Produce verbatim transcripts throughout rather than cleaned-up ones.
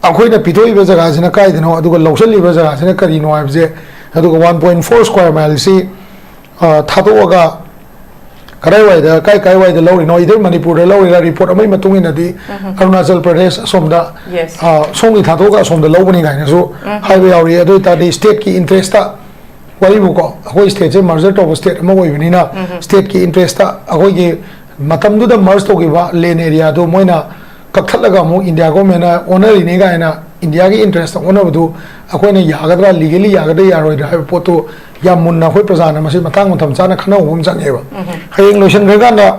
ꯑꯩꯈꯣꯏꯅ ꯄꯤꯊꯣꯛꯏꯕ ꯖꯒꯥꯁꯤꯅ ꯀꯥꯏꯗꯅꯣ, ꯑꯗꯨꯒ ꯂꯧꯁꯤꯜꯂꯤꯕ ꯖꯒꯥꯁꯤꯅ ꯀꯔꯤꯅꯣ ꯍꯥꯏꯕꯁꯦ, ꯑꯗꯨꯒ ꯋꯥꯟ ꯄꯣꯏꯟ ꯐꯣꯔ ꯁ꯭ꯀ꯭ꯋꯥꯔ ꯃꯥꯏꯜꯁꯤ, ꯑ, ꯊꯥꯗꯣꯛꯑꯒ ꯀꯗꯥꯏꯋꯥꯏꯗ, ꯀꯥꯏ ꯀꯥꯏꯋꯥꯏꯗ ꯂꯧꯔꯤꯅꯣ, either ꯃꯅꯤꯄꯨꯔꯗ ꯂꯧꯔꯤꯔꯥ, ꯔꯤꯄꯣꯔꯠ ꯑꯃꯒꯤ ꯃꯇꯨꯡ ꯏꯟꯅꯗꯤ ꯑꯔꯨꯅꯥꯆꯜ ꯄ꯭ꯔꯗꯦꯁ ꯑꯁꯣꯝꯗ, Yes. ꯑ, ꯁꯣꯝꯒꯤ ꯊꯥꯗꯣꯛꯑꯒ ꯑꯁꯣꯝꯗ ꯂꯧꯕꯅꯤ ꯀꯥꯏꯅꯁꯨ ꯍꯥꯏꯕ ꯌꯥꯎꯔꯤ꯫ ꯑꯗꯨ ꯑꯣꯏ ꯇꯥꯔꯗꯤ ꯁ꯭ꯇꯦꯠꯀꯤ ꯏꯟꯇꯔꯦꯁꯇ, ꯋꯥꯔꯤꯕꯨꯀꯣ, ꯑꯩꯈꯣꯏ ꯁ꯭ꯇꯦꯠꯁꯦ ꯃꯔꯖꯔ ꯇꯧꯕ ꯁ꯭ꯇꯦꯠ ꯑꯃ ꯑꯣꯏꯕꯅꯤꯅ, ꯁ꯭ꯇꯦꯠꯀꯤ ꯏꯟꯇꯔꯦꯁꯇ ꯑꯩꯈꯣꯏꯒꯤ ꯃꯇꯝꯗꯨꯗ ꯃꯔꯖ ꯇꯧꯈꯤꯕ ꯂꯦꯟ ꯑꯦꯔꯤꯌꯥꯗꯣ ꯃꯣꯏꯅ ꯀꯛꯊꯠꯂꯒ ꯑꯃꯨꯛ ꯏꯟꯗꯤꯌꯥ ꯒꯣꯔꯃꯦꯟꯅ ꯑꯣꯟꯅꯔꯤꯅꯤ ꯀꯥꯏꯅ ꯏꯟꯗꯤꯌꯥꯒꯤ ꯏꯟꯇꯔꯦꯁꯇ ꯑꯣꯟꯅꯕꯗꯨ ꯑꯩꯈꯣꯏꯅ ꯌꯥꯒꯗ꯭ꯔꯥ, ꯂꯤꯒꯦꯂꯤ ꯌꯥꯒꯗ꯭ꯔꯥ ꯌꯥꯔꯣꯏꯗ꯭ꯔꯥ ꯍꯥꯏꯕ ꯄꯣꯠꯇꯨ ꯌꯥꯝ ꯃꯨꯟꯅ ꯑꯩꯈꯣꯏ ꯄ꯭ꯔꯖꯥꯅ ꯃꯁꯤ ꯃꯇꯥꯡ ꯃꯇꯝ ꯆꯥꯅ ꯈꯟꯅꯍꯧꯕ ꯑꯃ ꯆꯪꯉꯦꯕ꯫ ꯍꯌꯦꯡ ꯂꯣꯏꯁꯤꯟꯈ꯭ꯔꯀꯥꯟꯗ,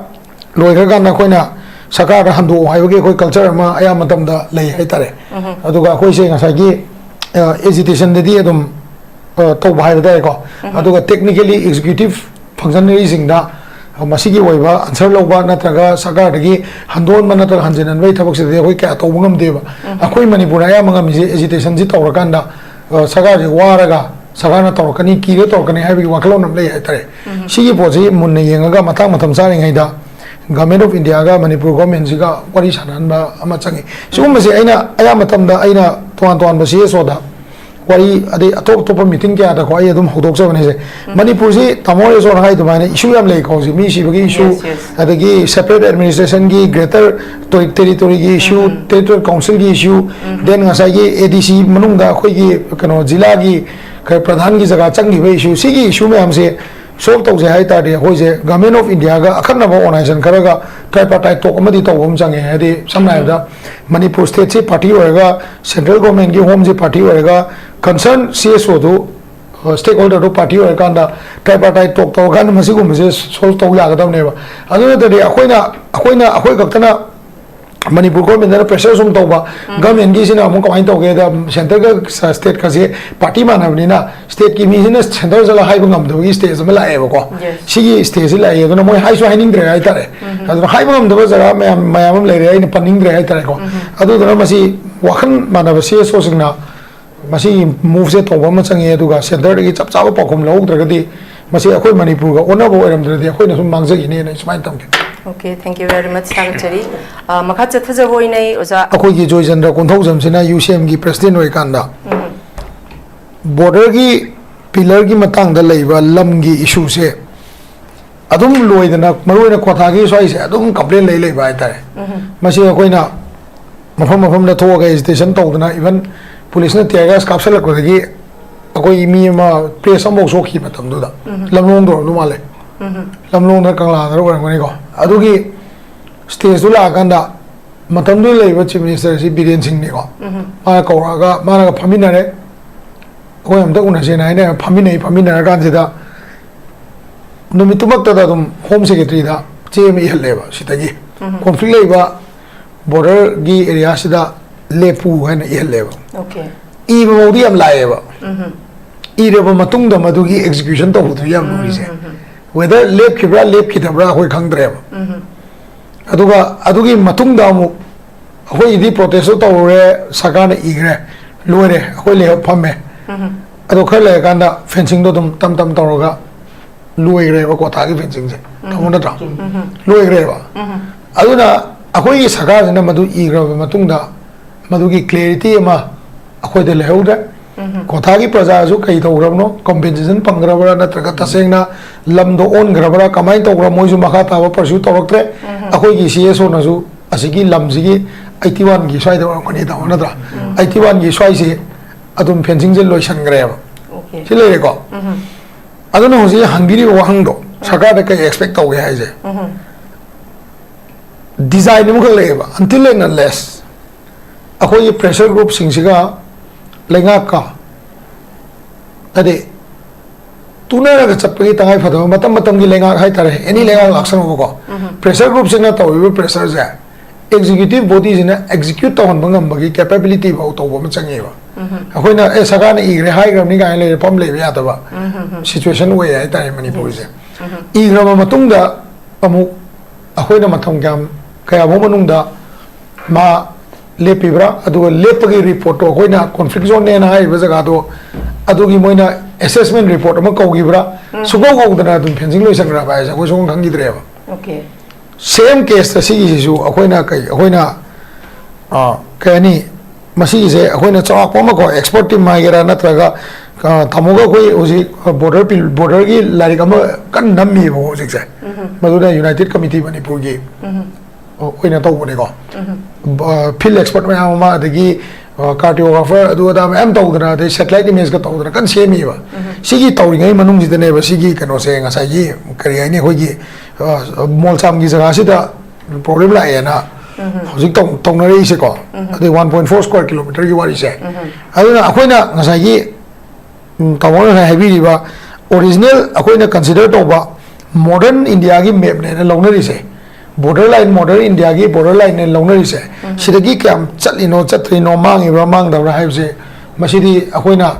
ꯂꯣꯏꯈ꯭ꯔꯀꯥꯟꯗ ꯑꯩꯈꯣꯏꯅ ꯁꯔꯀꯥꯔꯗ ꯍꯟꯗꯣꯛꯑꯣ ꯍꯥꯏꯕꯒꯤ ꯑꯩꯈꯣꯏ ꯀꯜꯆꯔ ꯑꯃ ꯑꯌꯥꯝꯕ ꯃꯇꯝꯗ ꯂꯩ ꯍꯥꯏꯇꯥꯔꯦ꯫ ꯑꯗꯨꯒ ꯑꯩꯈꯣꯏꯁꯦ ꯉꯁꯥꯏꯒꯤ, ꯑ, ꯑꯦꯖꯤꯇꯦꯁꯟꯗꯗꯤ ꯑꯗꯨꯝ, ꯑ, ꯇꯧꯕ ꯍꯥꯏꯕ ꯇꯥꯔꯦꯀꯣ꯫ ꯑꯗꯨꯒ ꯇꯦꯛꯅꯤꯀꯦꯂꯤ ꯑꯦꯛꯖꯤꯀ꯭ꯌꯨꯇꯤꯞ ꯐꯪꯁꯟꯅꯔꯤꯁꯤꯡꯗ ꯃꯁꯤꯒꯤ ꯑꯣꯏꯕ ꯑꯟꯁꯔ ꯂꯧꯕ ꯅꯠꯇ꯭ꯔꯒ ꯁꯔꯀꯥꯔꯗꯒꯤ ꯍꯟꯗꯣꯟꯕ ꯅꯠꯇ꯭ꯔꯒ ꯍꯟꯖꯤꯟꯍꯟꯕꯒꯤ ꯊꯕꯛꯁꯤꯗꯤ ꯑꯩꯈꯣꯏ ꯀꯌꯥ ꯇꯧꯕ ꯉꯝꯗꯦꯕ꯫ ꯑꯩꯈꯣꯏ ꯃꯅꯤꯄꯨꯔꯗ ꯑꯌꯥꯝꯕ ꯉꯝꯃꯤꯁꯦ ꯑꯦꯖꯤꯇꯦꯁꯟꯁꯤ ꯇꯧꯔꯀꯥꯟꯗ, ꯑ, ꯁꯔꯀꯥꯔꯁꯤ ꯋꯥꯔꯒ ꯁꯔꯀꯥꯔꯅ ꯇꯧꯔꯛꯀꯅꯤ, ꯀꯤꯔ ꯇꯧꯔꯛꯀꯅꯤ ꯍꯥꯏꯕꯒꯤ ꯋꯥꯈꯜꯂꯣꯟ ꯑꯃ ꯂꯩ ꯍꯥꯏꯇꯥꯔꯦ꯫ ꯁꯤꯒꯤ ꯄꯣꯠꯁꯤ ꯃꯨꯟꯅ ꯌꯦꯡꯉꯒ ꯃꯇꯥꯡ ꯃꯇꯝ ꯆꯥꯔꯤꯉꯩꯗ Government of Indiaꯒ ꯃꯅꯤꯄꯨꯔ ꯒꯣꯔꯃꯦꯟꯁꯤꯒ ꯋꯥꯔꯤ ꯁꯥꯟꯅꯍꯟꯕ ꯑꯃ ꯆꯪꯉꯤ꯫ ꯁꯤꯒꯨꯝꯕꯁꯦ ꯑꯩꯅ ꯑꯌꯥꯝꯕ ꯃꯇꯝꯗ ꯑꯩꯅ ꯇꯣꯉꯥꯟ ꯇꯣꯉꯥꯟꯕ ꯁꯤ ꯑꯦꯁ ꯑꯣꯗ ꯋꯥꯔꯤ, ꯑꯗꯩ ꯑꯇꯣꯞ ꯑꯇꯣꯞꯄ ꯃꯤꯇꯤꯡ ꯀꯌꯥꯗꯀꯣ ꯑꯩ ꯑꯗꯨꯝ ꯍꯧꯗꯣꯛꯆꯕꯅꯦ ꯁꯦ꯫ ꯃꯅꯤꯄꯨꯔꯁꯤ ꯇꯥꯃꯣ ꯔꯦꯁꯣꯟ ꯍꯥꯏ ꯑꯗꯨꯃꯥꯏꯅ ꯏꯁꯨ ꯌꯥꯝ ꯂꯩꯀꯣ ꯍꯧꯖꯤꯛ, ꯃꯤ ꯁꯤꯕꯒꯤ ꯏꯁꯨ, Yes, yes. ꯑꯗꯒꯤ separate administrationꯒꯤ greater territoryꯒꯤ issue, territorial councilꯒꯤ issue, then ꯉꯁꯥꯏꯒꯤ ꯑꯦ ꯗꯤ ꯁꯤ ꯃꯅꯨꯡꯗ ꯑꯩꯈꯣꯏꯒꯤ ꯀꯩꯅꯣ ꯖꯤꯂꯥꯒꯤ ꯈꯔ ꯄ꯭ꯔꯙꯥꯟꯒꯤ ꯖꯒꯥ ꯆꯪꯈꯤꯕ ꯏꯁꯨ, ꯁꯤꯒꯤ ꯏꯁꯨ ꯃꯌꯥꯝꯁꯦ ꯁꯣꯜꯕ ꯇꯧꯁꯦ ꯍꯥꯏ ꯇꯥꯔꯗꯤ ꯑꯩꯈꯣꯏꯁꯦ Government of Indiaꯒ ꯑꯈꯟꯅꯕ ꯑꯣꯔꯒꯅꯥꯏꯖꯦꯁꯟ ꯈꯔꯒ tripartite talk ꯑꯃꯗꯤ ꯇꯧꯕ ꯑꯃ ꯆꯪꯉꯦ꯫ ꯍꯥꯏꯗꯤ ꯁꯝꯅ ꯍꯥꯏꯔꯕꯗ ꯃꯅꯤꯄꯨꯔ ꯁ꯭ꯇꯦꯠꯁꯤ ꯄꯥꯔꯇꯤ ꯑꯣꯏꯔꯒ, ꯁꯦꯟꯇ꯭ꯔꯦꯜ ꯒꯣꯔꯃꯦꯟꯒꯤ ꯍꯣꯝꯁꯤ ꯄꯥꯔꯇꯤ ꯑꯣꯏꯔꯒ, ꯀꯟꯁꯔꯟ ꯁꯤ ꯑꯦꯁ ꯑꯣꯗꯨ, ꯁ꯭ꯇꯦꯛ ꯍꯣꯜꯗꯔꯗꯨ ꯄꯥꯔꯇꯤ ꯑꯣꯏꯔꯀꯥꯟꯗ tripartite talk ꯇꯧꯔꯀꯥꯟꯗ ꯃꯁꯤꯒꯨꯝꯕꯁꯦ ꯁꯣꯜꯕ ꯇꯧ ꯌꯥꯒꯗꯕꯅꯦꯕ꯫ ꯑꯗꯨ ꯅꯠꯇ꯭ꯔꯗꯤ ꯑꯩꯈꯣꯏꯅ, ꯑꯩꯈꯣꯏꯅ, ꯑꯩꯈꯣꯏ ꯈꯛꯇꯅ ꯃꯅꯤꯄꯨꯔ ꯒꯣꯔꯃꯦꯟꯗꯅ ꯄ꯭ꯔꯦꯁꯔ ꯁꯨꯝ ꯇꯧꯕ, ꯒꯣꯔꯃꯦꯟꯒꯤꯁꯤꯅ ꯑꯃꯨꯛ ꯀꯃꯥꯏꯅ ꯇꯧꯒꯦꯗ, ꯁꯦꯟꯇꯔꯒ ꯁ-, ꯁ꯭ꯇꯦꯠꯀꯁꯦ ꯄꯥꯔꯇꯤ ꯃꯥꯟꯅꯕꯅꯤꯅ ꯁ꯭ꯇꯦꯠꯀꯤ ꯃꯤꯁꯤꯅ ꯁꯦꯟꯇꯔ ꯆꯠꯂ ꯍꯥꯏꯕ ꯉꯝꯗꯕꯒꯤ ꯁ꯭ꯇꯦꯖ ꯑꯃ ꯂꯥꯛꯑꯦꯕꯀꯣ꯫ Yes. ꯁꯤꯒꯤ ꯁ꯭ꯇꯦꯖꯁꯤ ꯂꯥꯛꯑꯦ, ꯑꯗꯨꯅ ꯃꯣꯏ ꯍꯥꯏꯁꯨ ꯍꯥꯏꯅꯤꯡꯗ꯭ꯔꯦ ꯍꯥꯏꯇꯥꯔꯦ꯫ ꯑꯗꯨꯅ ꯍꯥꯏꯕ ꯉꯝꯗꯕ ꯖꯒꯥ ꯃꯌꯥꯝ, ꯃꯌꯥꯝ ꯑꯃ ꯂꯩꯔꯦ, ꯑꯩꯅ ꯄꯟꯅꯤꯡꯗ꯭ꯔꯦ ꯍꯥꯏꯇꯥꯔꯦꯀꯣ꯫ ꯑꯗꯨꯗꯨꯅ ꯃꯁꯤ ꯋꯥꯈꯜ ꯃꯥꯟꯅꯕ ꯁꯤ ꯑꯦꯁ ꯑꯣꯁꯤꯡꯅ ꯃꯁꯤꯒꯤ ꯃꯨꯚꯁꯦ ꯇꯧꯕ ꯑꯃ ꯆꯪꯉꯦ, ꯑꯗꯨꯒ ꯁꯦꯟꯇꯔꯗꯒꯤ ꯆꯞ ꯆꯥꯕ ꯄꯥꯎꯈꯨꯝ ꯂꯧꯍꯧꯗ꯭ꯔꯒꯗꯤ ꯃꯁꯤ ꯑꯩꯈꯣꯏ ꯃꯅꯤꯄꯨꯔꯒ ꯑꯣꯟꯅꯕ ꯑꯣꯏꯔꯝꯗ꯭ꯔꯗꯤ ꯑꯩꯈꯣꯏꯅ ꯁꯨꯝ ꯃꯥꯡꯖꯈꯤꯅꯦꯅ ꯑꯩ ꯁꯨꯃꯥꯏꯅ ꯊꯝꯒꯦ꯫ Okay, thank you very much, ꯊꯥꯒꯠꯆꯔꯤ꯫ ꯑ, ꯃꯈꯥ ꯆꯠꯊꯖꯕ ꯑꯣꯏꯅ ꯑꯩ ꯑꯣꯖꯥ ꯑꯩꯈꯣꯏꯒꯤ ꯖꯣꯏꯆꯟꯗ꯭ꯔ ꯀꯣꯟꯊꯧꯖꯝꯁꯤꯅ ꯌꯨ ꯁꯤ ꯑꯦꯝꯒꯤ ꯄ꯭ꯔꯦꯁꯤꯗꯦꯟ ꯑꯣꯏꯔꯤꯀꯥꯟꯗ ꯕꯣꯔꯗꯔꯒꯤ ꯄꯤꯂꯔꯒꯤ ꯃꯇꯥꯡꯗ ꯂꯩꯕ ꯂꯝꯒꯤ ꯏꯁꯨꯁꯦ ꯑꯗꯨꯝ ꯂꯣꯏꯗꯅ, ꯃꯔꯨꯑꯣꯏꯅ ꯀ꯭ꯋꯥꯊꯥꯒꯤ ꯁ꯭ꯋꯥꯏꯁꯦ ꯑꯗꯨꯝ ꯀꯝꯄ꯭ꯂꯦꯟ ꯂꯩ ꯂꯩꯕ ꯍꯥꯏꯇꯥꯔꯦ꯫ ꯃꯁꯤ ꯑꯩꯈꯣꯏꯅ ꯃꯐꯝ ꯃꯐꯝꯗ ꯊꯣꯛꯑꯒ ꯑꯦꯖꯤꯇꯦꯁꯟ ꯇꯧꯗꯅ, ꯏꯚꯟ ꯄꯨꯂꯤꯁꯅ ꯇꯤꯌꯔ ꯒ꯭ꯌꯥꯁ ꯀꯥꯞꯁꯤꯜꯂꯛꯄꯗꯒꯤ ꯑꯩꯈꯣꯏ ꯃꯤ ꯑꯃ, ꯄ꯭ꯔꯦꯁ ꯑꯃꯐꯥꯎ ꯁꯣꯛꯈꯤ ꯃꯇꯝꯗꯨꯗ꯫ ꯂꯝꯂꯣꯡꯗ ꯑꯣꯏꯔꯝꯗꯧ ꯃꯥꯜꯂꯦ꯫ ꯂꯝꯂꯣꯡꯗ, ꯀꯪꯂꯥꯗ ꯑꯣꯏꯔꯝꯒꯅꯤꯀꯣ꯫ ꯑꯗꯨꯒꯤ ꯁ꯭ꯇꯦꯖꯇꯨ ꯂꯥꯛꯑꯀꯥꯟꯗ ꯃꯇꯝꯗꯨꯗ ꯂꯩꯔꯤꯕ ꯆꯤꯐ ꯃꯤꯅꯤꯁꯇꯔꯁꯤ ꯕꯤꯔꯦꯟ ꯁꯤꯡꯅꯤꯀꯣ꯫ ꯃꯥꯅ ꯀꯧꯔꯛꯑꯒ ꯃꯥꯅꯒ ꯐꯝꯃꯤꯟꯅꯔꯦ꯫ ꯑꯩꯈꯣꯏ ꯑꯝꯇ ꯎꯅꯁꯦꯅ ꯍꯥꯏꯅ ꯐꯝꯃꯤꯟꯅꯩ꯫ ꯐꯝꯃꯤꯟꯅꯔꯀꯥꯟꯁꯤꯗ ꯅꯨꯃꯤꯠꯇꯨꯃꯛꯇꯗ ꯑꯗꯨꯝ ꯍꯣꯝ ꯁꯦꯀ꯭ꯔꯦꯇꯔꯤꯗ ꯆꯦ ꯑꯃ ꯏꯍꯜꯂꯦꯕ, ꯁꯤꯗꯒꯤ ꯀꯣꯟꯐ꯭ꯂꯤꯛ ꯂꯩꯕ ꯕꯣꯔꯗꯔꯒꯤ ꯑꯦꯔꯤꯌꯥꯁꯤꯗ ꯂꯦꯞꯄꯨ ꯍꯥꯏꯅ ꯏꯍꯜꯂꯦꯕ꯫ Okay. ꯏꯕ ꯐꯥꯎꯗꯤ ꯌꯥꯝ ꯂꯥꯏꯌꯦꯕ꯫ ꯏꯔꯕ ꯃꯇꯨꯡꯗ ꯃꯗꯨꯒꯤ ꯑꯦꯛꯖꯤꯀ꯭ꯌꯨꯁꯟ ꯇꯧꯕꯗꯨ ꯌꯥꯝ ꯂꯨꯔꯤꯁꯦ꯫ ꯋꯦꯗꯔ ꯂꯦꯞꯈꯤꯕ꯭ꯔꯥ ꯂꯦꯞꯈꯤꯗꯕ꯭ꯔꯥ ꯑꯩꯈꯣꯏ ꯈꯪꯗ꯭ꯔꯦꯕ꯫ ꯑꯗꯨꯒ ꯑꯗꯨꯒꯤ ꯃꯇꯨꯡꯗ ꯑꯃꯨꯛ ꯑꯩꯈꯣꯏꯒꯤꯗꯤ ꯄ꯭ꯔꯣꯇꯦꯁꯇꯣ ꯇꯧꯔꯨꯔꯦ, ꯁꯔꯀꯥꯔꯅ ꯏꯈ꯭ꯔꯦ, ꯂꯣꯏꯔꯦ, ꯑꯩꯈꯣꯏ ꯂꯩꯍꯧ ꯐꯝꯃꯦ꯫ ꯑꯗꯣ ꯈꯔ ꯂꯩꯔꯀꯥꯟꯗ ꯐꯦꯟꯁꯤꯡꯗꯣ ꯑꯗꯨꯝ ꯇꯝ ꯇꯝ ꯇꯧꯔꯒ ꯂꯣꯏꯈ꯭ꯔꯦꯕ ꯀ꯭ꯋꯥꯊꯥꯒꯤ ꯐꯦꯟꯁꯤꯡꯁꯦ꯫ ꯈꯪꯕ ꯅꯠꯇ꯭ꯔꯣ? ꯂꯣꯏꯈ꯭ꯔꯦꯕ꯫ ꯑꯗꯨꯅ ꯑꯩꯈꯣꯏꯒꯤ ꯁꯔꯀꯥꯔꯁꯤꯅ ꯃꯗꯨ ꯏꯈ꯭ꯔꯕ ꯃꯇꯨꯡꯗ ꯃꯗꯨꯒꯤ ꯀ꯭ꯂꯦꯔꯤꯇꯤ ꯑꯃ ꯑꯩꯈꯣꯏꯗ ꯂꯩꯍꯧꯗ꯭ꯔꯦ꯫ ꯀ꯭ꯋꯥꯊꯥꯒꯤ ꯄ꯭ꯔꯖꯥꯁꯨ ꯀꯩ ꯇꯧꯈ꯭ꯔꯕꯅꯣ, ꯀꯝꯄꯦꯟꯁꯦꯁꯟ ꯐꯪꯈ꯭ꯔꯕ꯭ꯔꯥ, ꯅꯠꯇ꯭ꯔꯒ ꯇꯁꯦꯡꯅ ꯂꯝꯗꯣ ꯑꯣꯟꯈ꯭ꯔꯕ꯭ꯔꯥ, ꯀꯃꯥꯏꯅ ꯇꯧꯕ꯭ꯔꯥ, ꯃꯣꯏꯁꯨ ꯃꯈꯥ ꯇꯥꯕ ꯄꯔꯁ꯭ꯌꯨ ꯇꯧꯔꯛꯇ꯭ꯔꯦ꯫ ꯑꯩꯈꯣꯏꯒꯤ ꯁꯤ ꯑꯦꯁ ꯑꯣꯅꯁꯨ ꯑꯁꯤꯒꯤ ꯂꯝꯁꯤꯒꯤ ꯑꯩꯠꯇꯤ ꯋꯥꯟꯒꯤ ꯁ꯭ꯋꯥꯏꯗ ꯑꯣꯏꯔꯝꯒꯅꯤ, ꯇꯥꯃꯣ, ꯅꯠꯇ꯭ꯔꯥ? ꯑꯩꯠꯇꯤ ꯋꯥꯟꯒꯤ ꯁ꯭ꯋꯥꯏꯁꯦ ꯑꯗꯨꯝ ꯐꯦꯟꯁꯤꯡꯁꯦ ꯂꯣꯏꯁꯟꯈ꯭ꯔꯦꯕ꯫ Okay. ꯁꯤ ꯂꯩꯔꯦꯀꯣ꯫ ꯑꯗꯨꯅ ꯍꯧꯖꯤꯛ ꯍꯪꯕꯤꯔꯤꯕ ꯋꯥꯍꯪꯗꯣ, ꯁꯔꯀꯥꯔꯗ ꯀꯩ ꯑꯦꯛꯁꯄꯦꯛ ꯇꯧꯒꯦ ꯍꯥꯏꯁꯦ, ꯗꯤꯖꯥꯏꯟ ꯑꯃꯈꯛ ꯂꯩꯌꯦꯕ, until and unless ꯑꯩꯈꯣꯏꯒꯤ ꯄ꯭ꯔꯦꯁꯔ ꯒ꯭ꯔꯨꯞꯁꯤꯡꯁꯤꯒ ꯂꯩꯉꯥꯛꯀ, ꯍꯥꯏꯗꯤ, ꯇꯨꯅꯔꯒ ꯆꯠꯄꯒꯤ ꯇꯉꯥꯏ ꯐꯗꯕ ꯃꯇꯝ ꯃꯇꯝꯒꯤ ꯂꯩꯉꯥꯛ ꯍꯥꯏꯇꯥꯔꯦ, ꯑꯦꯅꯤ ꯂꯩꯉꯥꯛ ꯂꯥꯛꯁꯅꯨꯕꯀꯣ, ꯄ꯭ꯔꯦꯁꯔ ꯒ꯭ꯔꯨꯞꯁꯤꯡꯅ ꯇꯧꯔꯤꯕ ꯄ꯭ꯔꯦꯁꯔꯁꯦ ꯑꯦꯛꯖꯤꯀ꯭ꯌꯨꯇꯤꯚ ꯕꯣꯗꯤꯁꯤꯅ ꯑꯦꯛꯖꯤꯀ꯭ꯌꯨꯠ ꯇꯧꯍꯟꯕ ꯉꯝꯕꯒꯤ ꯀꯦꯄꯦꯕꯤꯂꯤꯇꯤ ꯐꯥꯎ ꯇꯧꯕ ꯑꯃ ꯆꯪꯉꯦꯕ꯫ ꯑꯩꯈꯣꯏꯅ, "ꯑꯦ, ꯁꯔꯀꯥꯔꯅ ꯏꯈ꯭ꯔꯦ, ꯍꯥꯏꯈ꯭ꯔꯕꯅꯤ" ꯀꯥꯏꯅ ꯂꯩꯔ ꯐꯝ ꯂꯩꯕ ꯌꯥꯗꯕ ꯁꯤꯆꯨꯋꯦꯁꯟ ꯑꯣꯏꯌꯦ ꯍꯥꯏꯇꯥꯔꯦ ꯃꯅꯤꯄꯨꯔꯁꯦ꯫ ꯏꯈ꯭ꯔꯕ ꯃꯇꯨꯡꯗ ꯑꯃꯨꯛ ꯑꯩꯈꯣꯏꯅ ꯃꯇꯝ ꯀꯌꯥꯝ, ꯀꯌꯥꯐꯥꯎ ꯃꯅꯨꯡꯗ ꯃꯥ ꯂꯦꯞꯄꯤꯕ꯭ꯔꯥ, ꯑꯗꯨꯒ ꯂꯦꯞꯄꯒꯤ ꯔꯤꯄꯣꯔꯠꯇꯣ ꯑꯩꯈꯣꯏꯅ ꯀꯣꯟꯐ꯭ꯂꯤꯛ ꯖꯣꯟꯅꯦꯅ ꯍꯥꯏꯔꯤꯕ ꯖꯒꯥꯗꯣ ꯑꯗꯨꯒꯤ ꯃꯣꯏꯅ assessment report ꯑꯃ ꯀꯧꯈꯤꯕ꯭ꯔꯥ? ꯁꯨꯀꯧ ꯀꯧꯗꯅ ꯑꯗꯨꯝ fencing ꯂꯣꯏꯁꯟꯈ꯭ꯔꯕ ꯍꯥꯏꯁꯦ ꯑꯩꯈꯣꯏ ꯁꯨꯡꯈꯪ ꯈꯪꯈꯤꯗ꯭ꯔꯦꯕ꯫ Okay. Same case ꯇ ꯁꯤꯒꯤꯁꯤꯁꯨ ꯑꯩꯈꯣꯏꯅ ꯀꯩ ꯑꯩꯈꯣꯏꯅ ꯑ, ꯀꯩ ꯍꯥꯏꯅꯤ, ꯃꯁꯤꯒꯤꯁꯦ ꯑꯩꯈꯣꯏꯅ ꯆꯥꯎꯔꯥꯛꯄ ꯑꯃꯀꯣ, expert team ꯍꯥꯏꯒꯦꯔꯥ ꯅꯠꯇ꯭ꯔꯒ ꯑ, ꯇꯥꯃꯣꯒ ꯑꯩꯈꯣꯏ ꯍꯧꯖꯤꯛ border border ꯒꯤ ꯂꯥꯏꯔꯤꯛ ꯑꯃ ꯀꯟꯅ ꯅꯝꯃꯤꯕꯀꯣ ꯍꯧꯖꯤꯛꯁꯦ꯫ ꯃꯗꯨꯅ United Committee ꯃꯅꯤꯄꯨꯔꯒꯤ ꯑꯣꯏꯅ ꯇꯧꯕꯅꯦꯀꯣ꯫ ꯕ- field expert ꯃꯌꯥꯝ ꯑꯃ, ꯑꯗꯒꯤ ꯑ, cartographer, ꯑꯗꯨ ꯑꯗꯥ ꯃꯌꯥꯝ ꯇꯧꯗꯅ, ꯑꯗꯩ satellite image ꯀ ꯇꯧꯗꯅ ꯀꯟꯅ ꯁꯦꯝꯃꯤꯕ꯫ ꯁꯤꯒꯤ ꯇꯧꯔꯤꯉꯩ ꯃꯅꯨꯡꯁꯤꯗꯅꯦꯕ ꯁꯤꯒꯤ ꯀꯩꯅꯣꯁꯦ, ꯉꯁꯥꯏꯒꯤ ꯀꯔꯤ ꯍꯥꯏꯅꯤ, ꯑꯩꯈꯣꯏꯒꯤ ꯑ, ꯃꯣꯜꯁꯥꯝꯒꯤ ꯖꯒꯥꯁꯤꯗ problem ꯂꯥꯛꯑꯦꯅ ꯍꯧꯖꯤꯛ ꯇꯧ- ꯇꯧꯅꯔꯛꯏꯁꯦꯀꯣ꯫ ꯑꯗꯩ one point four square kilometre ꯒꯤ ꯋꯥꯔꯤꯁꯦ꯫ ꯑꯗꯨꯅ ꯑꯩꯈꯣꯏꯅ ꯉꯁꯥꯏꯒꯤ ꯎꯝ, ꯇꯥꯃꯣꯅ ꯉꯁꯥꯏ ꯍꯥꯏꯕꯤꯔꯤꯕ original ꯑꯩꯈꯣꯏꯅ consider ꯇꯧꯕ modern India ꯒꯤ map ꯅꯦꯅ ꯂꯧꯅꯔꯤꯁꯦ, border line, modern India ꯒꯤ border line ꯅꯦꯅ ꯂꯧꯅꯔꯤꯁꯦ, ꯁꯤꯗꯒꯤ ꯀꯌꯥꯝ ꯆꯠꯂꯤꯅꯣ, ꯆꯠꯇ꯭ꯔꯤꯅꯣ, ꯃꯥꯡꯉꯤꯕ꯭ꯔꯥ ꯃꯥꯡꯗꯕ꯭ꯔꯥ ꯍꯥꯏꯕꯁꯦ, ꯃꯁꯤꯗꯤ ꯑꯩꯈꯣꯏꯅ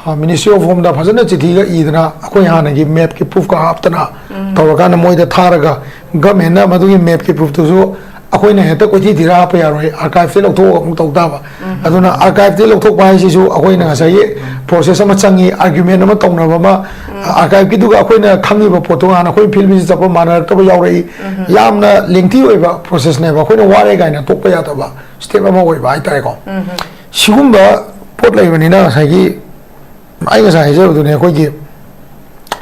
ꯑ, Ministry of Home ꯗ ꯐꯖꯅ ꯆꯤꯊꯤꯒ ꯏꯗꯅ, ꯑꯩꯈꯣꯏ ꯍꯥꯟꯅꯒꯤ map ꯀꯤ proof ꯀ ꯍꯥꯞꯇꯅ ꯇꯧꯔꯀꯥꯟꯗ ꯃꯣꯏꯗ ꯊꯥꯔꯒ, government ꯅ ꯃꯗꯨꯒꯤ map ꯀꯤ proof ꯇꯨꯁꯨ ꯑꯩꯈꯣꯏꯅ ꯍꯦꯛꯇ ꯀꯣꯏꯊꯤ ꯊꯤꯔ ꯍꯥꯞꯄ ꯌꯥꯔꯣꯏ, archive ꯇꯩ ꯂꯧꯊꯣꯛꯑꯒ ꯑꯃꯨꯛ ꯇꯧ ꯇꯥꯕ꯫ ꯑꯗꯨꯅ archive ꯇꯩ ꯂꯧꯊꯣꯛꯄ ꯍꯥꯏꯁꯤꯁꯨ ꯑꯩꯈꯣꯏꯅ ꯉꯁꯥꯏꯒꯤ process ꯑꯃ ꯆꯪꯉꯤ, argument ꯑꯃ ꯇꯧꯅꯕ ꯑꯃ, archive ꯀꯤꯗꯨꯒ ꯑꯩꯈꯣꯏꯅ ꯈꯪꯉꯤꯕ ꯄꯣꯠꯇꯣ ꯍꯥꯟꯅ ꯑꯩꯈꯣꯏ field visit ꯆꯠꯄ ꯃꯥꯟꯅꯔꯛꯇꯕ ꯌꯥꯎꯔꯛꯏ꯫ ꯌꯥꯝꯅ lengthy ꯑꯣꯏꯕ process ꯅꯦꯕ, ꯑꯩꯈꯣꯏꯅ ꯋꯥꯔꯦ ꯀꯥꯏꯅ ꯇꯣꯛꯄ ꯌꯥꯗꯕ step ꯑꯃ ꯑꯣꯏꯕ ꯍꯥꯏꯇꯥꯔꯦꯀꯣ꯫ ꯁꯤꯒꯨꯝꯕ ꯄꯣꯠ ꯂꯩꯕꯅꯤꯅ ꯉꯁꯥꯏꯒꯤ ꯑꯩ ꯉꯁꯥꯏ ꯍꯥꯏꯖꯕꯗꯨꯅꯦ, ꯑꯩꯈꯣꯏꯒꯤ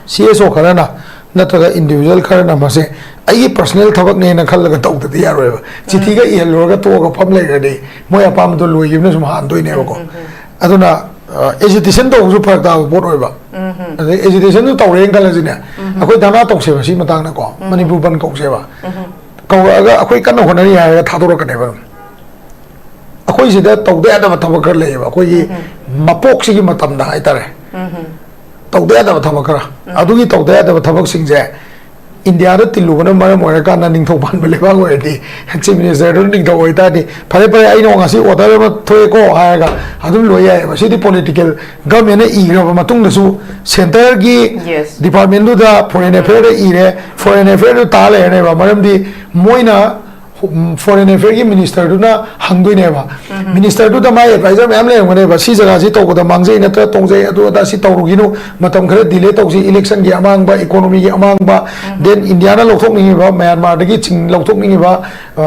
C S O ꯈꯔꯅ ꯅꯠꯇ꯭ꯔꯒ individual ꯈꯔꯅ ꯃꯁꯦ ꯑꯩꯒꯤ personal ꯊꯕꯛꯅꯦꯅ ꯈꯜꯂꯒ ꯇꯧꯗꯗꯤ ꯌꯥꯔꯣꯏꯕ꯫ ꯆꯤꯊꯤꯒ ꯏꯍꯜꯂꯨꯔꯒ ꯇꯣꯛꯑꯒ ꯐꯝ ꯂꯩꯈ꯭ꯔꯗꯤ ꯃꯣꯏ ꯑꯄꯥꯝꯕꯗꯣ ꯂꯣꯏꯈꯤꯕꯅ ꯁꯨꯝ ꯍꯥꯟꯗꯣꯏꯅꯦꯕꯀꯣ꯫ ꯑꯗꯨꯅ ꯑ, agitation ꯇꯧꯕꯁꯨ ꯐꯔꯛ ꯇꯥꯕ ꯄꯣꯠ ꯑꯣꯏꯕ꯫ ꯑꯗꯩ agitation ꯁꯨ ꯇꯧꯔꯦꯅ ꯈꯜꯂꯁꯤꯅꯦ, ꯑꯩꯈꯣꯏ ꯙꯔꯅꯥ ꯇꯧꯁꯦꯕ ꯁꯤ ꯃꯇꯥꯡꯗꯀꯣ, ꯃꯅꯤꯄꯨꯔ ꯕꯟ ꯀꯧꯁꯦꯕ꯫ ꯀꯧꯔꯛꯑꯒ ꯑꯩꯈꯣꯏ ꯀꯟꯅ ꯍꯣꯠꯅꯔꯤ ꯍꯥꯏꯔꯒ ꯊꯥꯗꯣꯔꯛꯀꯅꯦꯕ ꯑꯗꯨꯝ꯫ ꯑꯩꯈꯣꯏ ꯁꯤꯗ ꯇꯧꯗ ꯌꯥꯗꯕ ꯊꯕꯛ ꯈꯔ ꯂꯩꯌꯦꯕ, ꯑꯩꯈꯣꯏꯒꯤ ꯃꯄꯣꯛꯁꯤꯒꯤ ꯃꯇꯝꯗ ꯍꯥꯏꯇꯥꯔꯦ, ꯇꯧꯗ ꯌꯥꯗꯕ ꯊꯕꯛ ꯈꯔ꯫ ꯑꯗꯨꯒꯤ ꯇꯧꯗ ꯌꯥꯗꯕ ꯊꯕꯛꯁꯤꯡꯁꯦ ꯏꯟꯗꯤꯌꯥꯗ ꯇꯤꯜꯂꯨꯕꯅ ꯃꯔꯝ ꯑꯣꯏꯔꯀꯥꯟꯗ ꯅꯤꯡꯊꯧ ꯄꯥꯟꯕ ꯂꯩꯕꯥꯛ ꯑꯣꯏꯔꯗꯤ, chief minister ꯗꯨꯅ ꯅꯤꯡꯊꯧ ꯑꯣꯏꯇꯥꯔꯗꯤ, "ꯐꯔꯦ, ꯐꯔꯦ, ꯑꯩꯅ ꯉꯁꯤ order ꯑꯃ ꯊꯣꯛꯑꯦꯀꯣ" ꯍꯥꯏꯔꯒ ꯑꯗꯨꯝ ꯂꯣꯏ ꯌꯥꯏꯑꯕ꯫ ꯁꯤꯗꯤ political, government ꯅ ꯏꯈ꯭ꯔꯕ ꯃꯇꯨꯡꯗꯁꯨ centre ꯒꯤ Yes. department ꯗꯨꯗ foreign affair ꯗ ꯏꯔꯦ, foreign affair ꯗꯨ ꯇꯥ ꯂꯩꯔꯅꯦꯕ꯫ ꯃꯔꯝꯗꯤ ꯃꯣꯏꯅ ꯐꯣꯔꯦꯟ ꯑꯦꯐꯤꯌꯔꯒꯤ ꯃꯤꯅꯤꯁꯇꯔꯗꯨꯅ ꯍꯪꯗꯣꯏꯅꯦꯕ꯫ ꯃꯤꯅꯤꯁꯇꯔꯗꯨꯗ ꯃꯥꯏ ꯑꯦꯗꯚꯥꯏꯖꯔ ꯃꯌꯥꯝ ꯂꯩꯔꯝꯒꯅꯦꯕ, ꯁꯤ ꯖꯒꯥꯁꯤ ꯇꯧꯕꯗ ꯃꯥꯡꯖꯩ ꯅꯠꯇ꯭ꯔꯒ ꯇꯣꯡꯖꯩ, ꯑꯗꯨ ꯑꯗꯥ ꯁꯤ ꯇꯧꯔꯨꯒꯤꯅꯨ, ꯃꯇꯝ ꯈꯔ ꯗꯤꯂꯦ ꯇꯧꯁꯤ, ꯏꯂꯦꯛꯁꯟꯒꯤ ꯑꯃꯥꯡꯕ, ꯏꯀꯣꯅꯣꯃꯤꯒꯤ ꯑꯃꯥꯡꯕ, ꯗꯦꯟ ꯏꯟꯗꯤꯌꯥꯅ ꯂꯧꯊꯣꯛꯅꯤꯡꯉꯤꯕ, ꯃꯌꯥꯟꯃꯥꯔꯗꯒꯤ ꯆꯤꯡ ꯂꯧꯊꯣꯛꯅꯤꯡꯉꯤꯕ,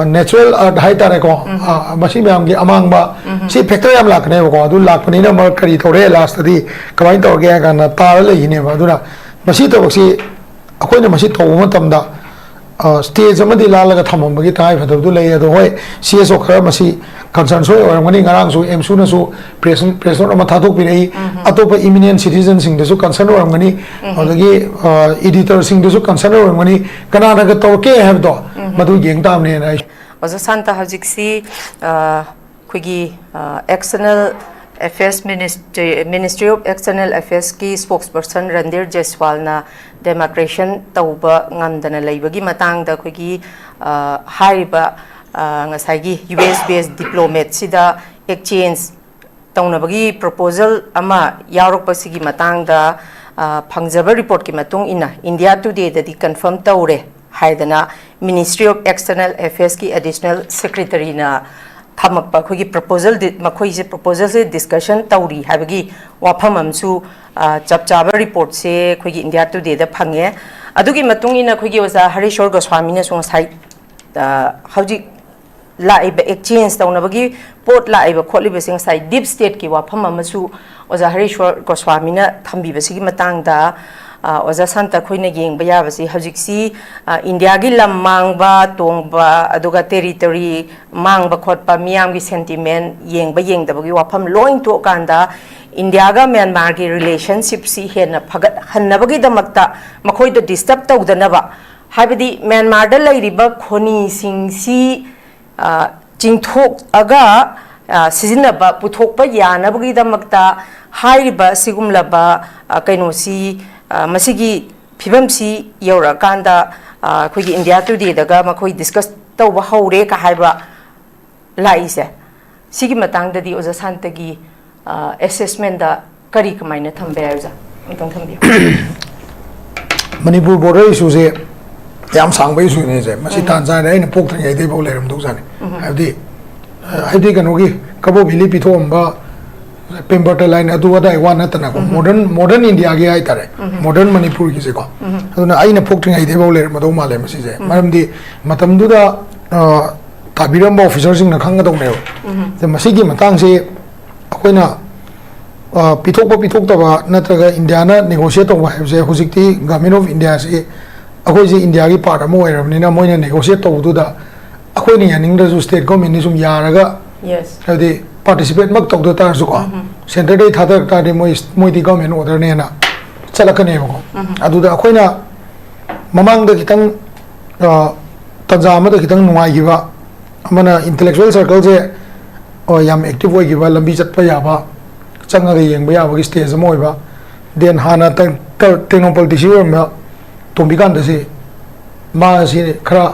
ꯅꯦꯆꯔꯦꯜ ꯑꯥꯔꯠ ꯍꯥꯏꯇꯥꯔꯦꯀꯣ, ꯑ, ꯃꯁꯤ ꯃꯌꯥꯝꯒꯤ ꯑꯃꯥꯡꯕ, ꯁꯤ ꯐꯦꯛꯇꯔ ꯌꯥꯝ ꯂꯥꯛꯀꯅꯦꯕꯀꯣ꯫ ꯑꯗꯨ ꯂꯥꯛꯄꯅꯤꯅ ꯃꯔꯛ ꯀꯔꯤ ꯇꯧꯔꯦ, ꯂꯥꯁꯇꯗꯤ ꯀꯃꯥꯏꯅ ꯇꯧꯔꯒꯦ ꯍꯥꯏ ꯀꯥꯟꯗ ꯇꯥꯔ ꯂꯩꯈꯤꯅꯦꯕ꯫ ꯑꯗꯨꯅ ꯃꯁꯤ ꯊꯕꯛꯁꯤ ꯑꯩꯈꯣꯏꯅ ꯃꯁꯤ ꯇꯧꯕ ꯃꯇꯝꯗ ꯁ꯭ꯇꯦꯖ ꯑꯃꯗꯤ ꯂꯥꯜꯂꯒ ꯊꯝꯃꯝꯕꯒꯤ ꯇꯉꯥꯏꯐꯗꯕꯗꯨ ꯂꯩ꯫ ꯑꯗꯣ ꯍꯣꯏ, ꯁꯤ ꯑꯦꯁ ꯑꯣ ꯈꯔ ꯃꯁꯤ ꯀꯟꯁꯔꯟ ꯁꯣꯏ ꯑꯣꯏꯔꯝꯒꯅꯤ꯫ ꯉꯔꯥꯡꯁꯨ ꯑꯦꯝꯁꯨꯅꯁꯨ ꯄ꯭ꯔꯦꯁ ꯄ꯭ꯔꯦꯁ ꯅꯣꯠ ꯑꯃ ꯊꯥꯗꯣꯛꯄꯤꯔꯛꯏ꯫ ꯑꯇꯣꯞꯄ ꯏꯃꯤꯅꯦꯟ ꯁꯤꯇꯤꯖꯟꯁꯤꯡꯗꯁꯨ ꯀꯟꯁꯔꯟ ꯑꯣꯏꯔꯝꯒꯅꯤ꯫ ꯑꯗꯒꯤ ꯏꯗꯤꯇꯔꯁꯤꯡꯗꯁꯨ ꯀꯟꯁꯔꯟ ꯑꯣꯏꯔꯝꯒꯅꯤ꯫ ꯀꯅꯥꯅꯒ ꯇꯧꯔꯛꯀꯦ ꯍꯥꯏꯕꯗꯣ ꯃꯗꯨ ꯌꯦꯡ ꯇꯥꯕꯅꯦꯅ ꯑꯩ ꯑꯣꯖꯥ ꯁꯥꯟꯇ, ꯍꯧꯖꯤꯛꯁꯤ ꯑ, ꯑꯩꯈꯣꯏꯒꯤ external affairs ministry, Ministry of External Affairs ꯀꯤ ꯁ꯭ꯄꯣꯛꯁ ꯄꯔꯁꯟ ꯔꯟꯙꯤꯔ ꯖꯦꯁꯋꯥꯜꯅ ꯗꯦꯃꯥꯀ꯭ꯔꯦꯁꯟ ꯇꯧꯕ ꯉꯝꯗꯅ ꯂꯩꯕꯒꯤ ꯃꯇꯥꯡꯗ ꯑꯩꯈꯣꯏꯒꯤ, ꯑ, ꯍꯥꯏꯔꯤꯕ, ꯑ, ꯉꯁꯥꯏꯒꯤ ꯌꯨ ꯑꯦꯁ ꯕꯦꯁ ꯗꯤꯄ꯭ꯂꯣꯃꯦꯠꯁꯤꯗ ꯑꯦꯛꯆꯦꯟꯖ ꯇꯧꯅꯕꯒꯤ ꯄ꯭ꯔꯣꯄꯣꯖꯜ ꯑꯃ ꯌꯥꯎꯔꯛꯄꯁꯤꯒꯤ ꯃꯇꯥꯡꯗ, ꯑ, ꯐꯪꯖꯕ ꯔꯤꯄꯣꯔꯠꯀꯤ ꯃꯇꯨꯡ ꯏꯟꯅ ꯏꯟꯗꯤꯌꯥ ꯇꯨꯗꯦꯗꯗꯤ ꯀꯟꯐꯥꯔꯝ ꯇꯧꯔꯦ ꯍꯥꯏꯗꯅ Ministry of External Affairs ꯀꯤ ꯑꯦꯗꯤꯁꯅꯦꯜ ꯁꯦꯀ꯭ꯔꯦꯇꯔꯤꯅ ꯊꯝꯃꯛꯄ ꯑꯩꯈꯣꯏꯒꯤ ꯄ꯭ꯔꯣꯄꯣꯖꯜ, ꯃꯈꯣꯏꯁꯦ ꯄ꯭ꯔꯣꯄꯣꯖꯜꯁꯦ ꯗꯤꯁꯀꯁꯟ ꯇꯧꯔꯤ ꯍꯥꯏꯕꯒꯤ ꯋꯥꯐꯝ ꯑꯃꯁꯨ, ꯑ, ꯆꯞ ꯆꯥꯕ ꯔꯤꯄꯣꯔꯠꯁꯦ ꯑꯩꯈꯣꯏꯒꯤ ꯏꯟꯗꯤꯌꯥ ꯇꯨꯗꯦꯗ ꯐꯪꯉꯦ꯫ ꯑꯗꯨꯒꯤ ꯃꯇꯨꯡ ꯏꯟꯅ ꯑꯩꯈꯣꯏꯒꯤ ꯑꯣꯖꯥ ꯍꯔꯤꯁꯣꯔ ꯒꯣꯁ꯭ꯋꯥꯃꯤꯅꯁꯨ ꯉꯁꯥꯏ, ꯑ, ꯍꯧꯖꯤꯛ ꯂꯥꯛꯏꯕ ꯑꯦꯛꯆꯦꯟꯖ ꯇꯧꯅꯕꯒꯤ ꯄꯣꯠ ꯂꯥꯛꯏꯕ ꯈꯣꯠꯂꯤꯕꯁꯦ ꯉꯁꯥꯏ ꯗꯤꯞ ꯁ꯭ꯇꯦꯠꯀꯤ ꯋꯥꯐꯝ ꯑꯃꯁꯨ ꯑꯣꯖꯥ ꯍꯔꯤꯁꯣꯔ ꯒꯣꯁ꯭ꯋꯥꯃꯤꯅ ꯊꯝꯕꯤꯕꯁꯤꯒꯤ ꯃꯇꯥꯡꯗ, ꯑ, ꯑꯣꯖꯥ ꯁꯥꯟꯇ, ꯑꯩꯈꯣꯏꯅ ꯌꯦꯡꯕ ꯌꯥꯕꯁꯤ ꯍꯧꯖꯤꯛꯁꯤ, ꯑ, ꯏꯟꯗꯤꯌꯥꯒꯤ ꯂꯝ ꯃꯥꯡꯕ ꯇꯣꯡꯕ, ꯑꯗꯨꯒ ꯇꯦꯔꯤꯇꯣꯔꯤ ꯃꯥꯡꯕ ꯈꯣꯠꯄ, ꯃꯤꯌꯥꯝꯒꯤ ꯁꯦꯟꯇꯤꯃꯦꯟ ꯌꯦꯡꯕ ꯌꯦꯡꯗꯕꯒꯤ ꯋꯥꯐꯝ ꯂꯣꯏ ꯊꯣꯛꯑꯀꯥꯟꯗ ꯏꯟꯗꯤꯌꯥꯒ ꯃ꯭ꯌꯥꯟꯃꯥꯔꯒꯤ ꯔꯤꯂꯦꯁꯟꯁꯤꯞꯁꯤ ꯍꯦꯟꯅ ꯐꯒꯠꯍꯟꯅꯕꯒꯤꯗꯃꯛꯇ ꯃꯈꯣꯏꯗ ꯗꯤꯁꯇꯔꯕ ꯇꯧꯗꯅꯕ, ꯍꯥꯏꯕꯗꯤ ꯃ꯭ꯌꯥꯟꯃꯥꯔꯗ ꯂꯩꯔꯤꯕ ꯈꯣꯅꯤꯁꯤꯡꯁꯤ, ꯑ, ꯆꯤꯡꯊꯣꯛꯑꯒ, ꯑ, ꯁꯤꯖꯤꯟꯅꯕ, ꯄꯨꯊꯣꯛꯄ ꯌꯥꯅꯕꯒꯤꯗꯃꯛꯇ ꯍꯥꯏꯔꯤꯕ ꯑꯁꯤꯒꯨꯝꯂꯕ, ꯑ, ꯀꯩꯅꯣꯁꯤ, ꯑ, ꯃꯁꯤꯒꯤ ꯐꯤꯕꯝꯁꯤ ꯌꯧꯔꯛꯑꯀꯥꯟꯗ, ꯑ, ꯑꯩꯈꯣꯏꯒꯤ ꯏꯟꯗꯤꯌꯥ ꯇꯨꯗꯦꯗꯒ ꯃꯈꯣꯏ ꯗꯤꯁꯀꯁ ꯇꯧꯕ ꯍꯧꯔꯦ ꯀ ꯍꯥꯏꯕ ꯂꯥꯛꯏꯁꯦ, ꯁꯤꯒꯤ ꯃꯇꯥꯡꯗꯗꯤ ꯑꯣꯖꯥ ꯁꯥꯟꯇꯒꯤ, ꯑ, ꯑꯦꯁꯦꯁꯃꯦꯟꯗ ꯀꯔꯤ ꯀꯃꯥꯏꯅ ꯊꯝꯕ ꯌꯥꯏ, ꯑꯣꯖꯥ? ꯑꯃꯨꯛꯇꯪ ꯊꯝꯕꯤꯌꯨ꯫ ꯃꯅꯤꯄꯨꯔ ꯕꯣꯔꯗꯔ ꯏꯁꯨꯁꯦ ꯌꯥꯝ ꯁꯥꯡꯕ ꯏꯁꯨꯅꯦ ꯁꯦ꯫ ꯃꯁꯤ ꯇꯥꯟ ꯆꯥꯗꯅ ꯑꯩꯅ ꯄꯣꯛꯇ꯭ꯔꯤꯉꯩꯗꯩꯐꯥꯎ ꯂꯩꯔꯝꯗꯧꯖꯥꯠꯅꯤ꯫ ꯍꯥꯏꯕꯗꯤ, ꯑ, ꯍꯥꯏꯕꯗꯤ ꯀꯩꯅꯣꯒꯤ ꯀꯕꯣ ꯚꯦꯂꯤ ꯄꯤꯊꯣꯛꯑꯝꯕ, ꯄꯦꯝꯕꯔꯇ ꯂꯥꯏꯟ ꯑꯗꯨ ꯑꯗꯥꯏ ꯋꯥ ꯅꯠꯇꯅꯀꯣ, ꯃꯣꯗꯔꯟ, ꯃꯣꯗꯔꯟ ꯏꯟꯗꯤꯌꯥꯒꯤ ꯍꯥꯏꯇꯥꯔꯦ, ꯃꯣꯗꯔꯟ ꯃꯅꯤꯄꯨꯔꯒꯤꯁꯦꯀꯣ꯫ ꯑꯗꯨꯅ ꯑꯩꯅ ꯄꯣꯛꯇ꯭ꯔꯤꯉꯩꯗꯩꯐꯥꯎ ꯂꯩꯔꯝꯃꯗꯧ ꯃꯥꯜꯂꯦ ꯃꯁꯤꯁꯦ꯫ ꯃꯔꯝꯗꯤ ꯃꯇꯝꯗꯨꯗ, ꯑ, ꯇꯥꯕꯤꯔꯝꯕ ꯑꯣꯐꯤꯁꯔꯁꯤꯡꯅ ꯈꯪꯒꯗꯧꯅꯦꯕ꯫ ꯑꯗ ꯃꯁꯤꯒꯤ ꯃꯇꯥꯡꯁꯤ ꯑꯩꯈꯣꯏꯅ, ꯑ, ꯄꯤꯊꯣꯛꯄ ꯄꯤꯊꯣꯛꯇꯕ ꯅꯠꯇ꯭ꯔꯒ ꯏꯟꯗꯤꯌꯥꯅ ꯅꯦꯒꯣꯁꯤꯌꯦꯠ ꯇꯧꯕ ꯍꯥꯏꯕꯁꯦ ꯍꯧꯖꯤꯛꯇꯤ ꯒꯚꯔꯟꯃꯦꯟ ꯑꯣꯐ ꯏꯟꯗꯤꯌꯥꯁꯤ ꯑꯩꯈꯣꯏꯁꯦ ꯏꯟꯗꯤꯌꯥꯒꯤ ꯄꯥꯔꯠ ꯑꯃ ꯑꯣꯏꯔꯕꯅꯤꯅ ꯃꯣꯏꯅ ꯅꯦꯒꯣꯁꯤꯌꯦꯠ ꯇꯧꯕꯗꯨꯗ ꯑꯩꯈꯣꯏꯅ ꯌꯥꯅꯤꯡꯗ꯭ꯔꯁꯨ ꯁ꯭ꯇꯦꯠ ꯒꯣꯔꯃꯦꯟꯅꯤ ꯁꯨꯝ ꯌꯥꯔꯒ, ꯍꯥꯏꯕꯗꯤ ꯄꯥꯔꯇꯤꯁꯤꯄꯦꯠ ꯃꯛ ꯇꯧꯗ ꯇꯥꯔꯁꯨꯀꯣ, ꯁꯦꯟꯇꯔꯗꯩ ꯊꯥꯗꯔꯛ ꯇꯥꯔꯗꯤ ꯃꯣꯏ, ꯃꯣꯏꯗꯤ ꯒꯣꯔꯃꯦꯟ ꯑꯣꯔꯗꯔꯅꯦꯅ ꯆꯠꯂꯛꯀꯅꯦꯕꯀꯣ꯫ ꯑꯗꯨꯗ ꯑꯩꯈꯣꯏꯅ ꯃꯃꯥꯡꯗ ꯈꯤꯇꯪ, ꯑ, ꯇꯟꯖꯥ ꯑꯃꯗ ꯈꯤꯇꯪ ꯅꯨꯡꯉꯥꯏꯈꯤꯕ ꯑꯃꯅ, ꯏꯟꯇꯦꯂꯦꯛꯆꯨꯋꯦꯜ ꯁꯔꯀꯜꯁꯦ, ꯑ, ꯌꯥꯝ ꯑꯦꯛꯇꯤꯚ ꯑꯣꯏꯈꯤꯕ, ꯂꯝꯕꯤ ꯆꯠꯄ ꯌꯥꯕ, ꯆꯪꯉꯒ ꯌꯦꯡꯕ ꯌꯥꯕꯒꯤ ꯁ꯭ꯇꯦꯖ ꯑꯃ ꯑꯣꯏꯕ꯫ ꯗꯦꯟ ꯍꯥꯟꯅ ꯇꯦꯛ-, ꯇꯦꯛ-, ꯇꯦꯛꯅꯧꯄꯜ ꯗꯤ ꯁꯤ ꯑꯣꯏꯔꯝꯕ ꯇꯣꯝꯕꯤꯀꯥꯟꯇꯁꯤ, ꯃꯥꯁꯤ ꯈꯔ,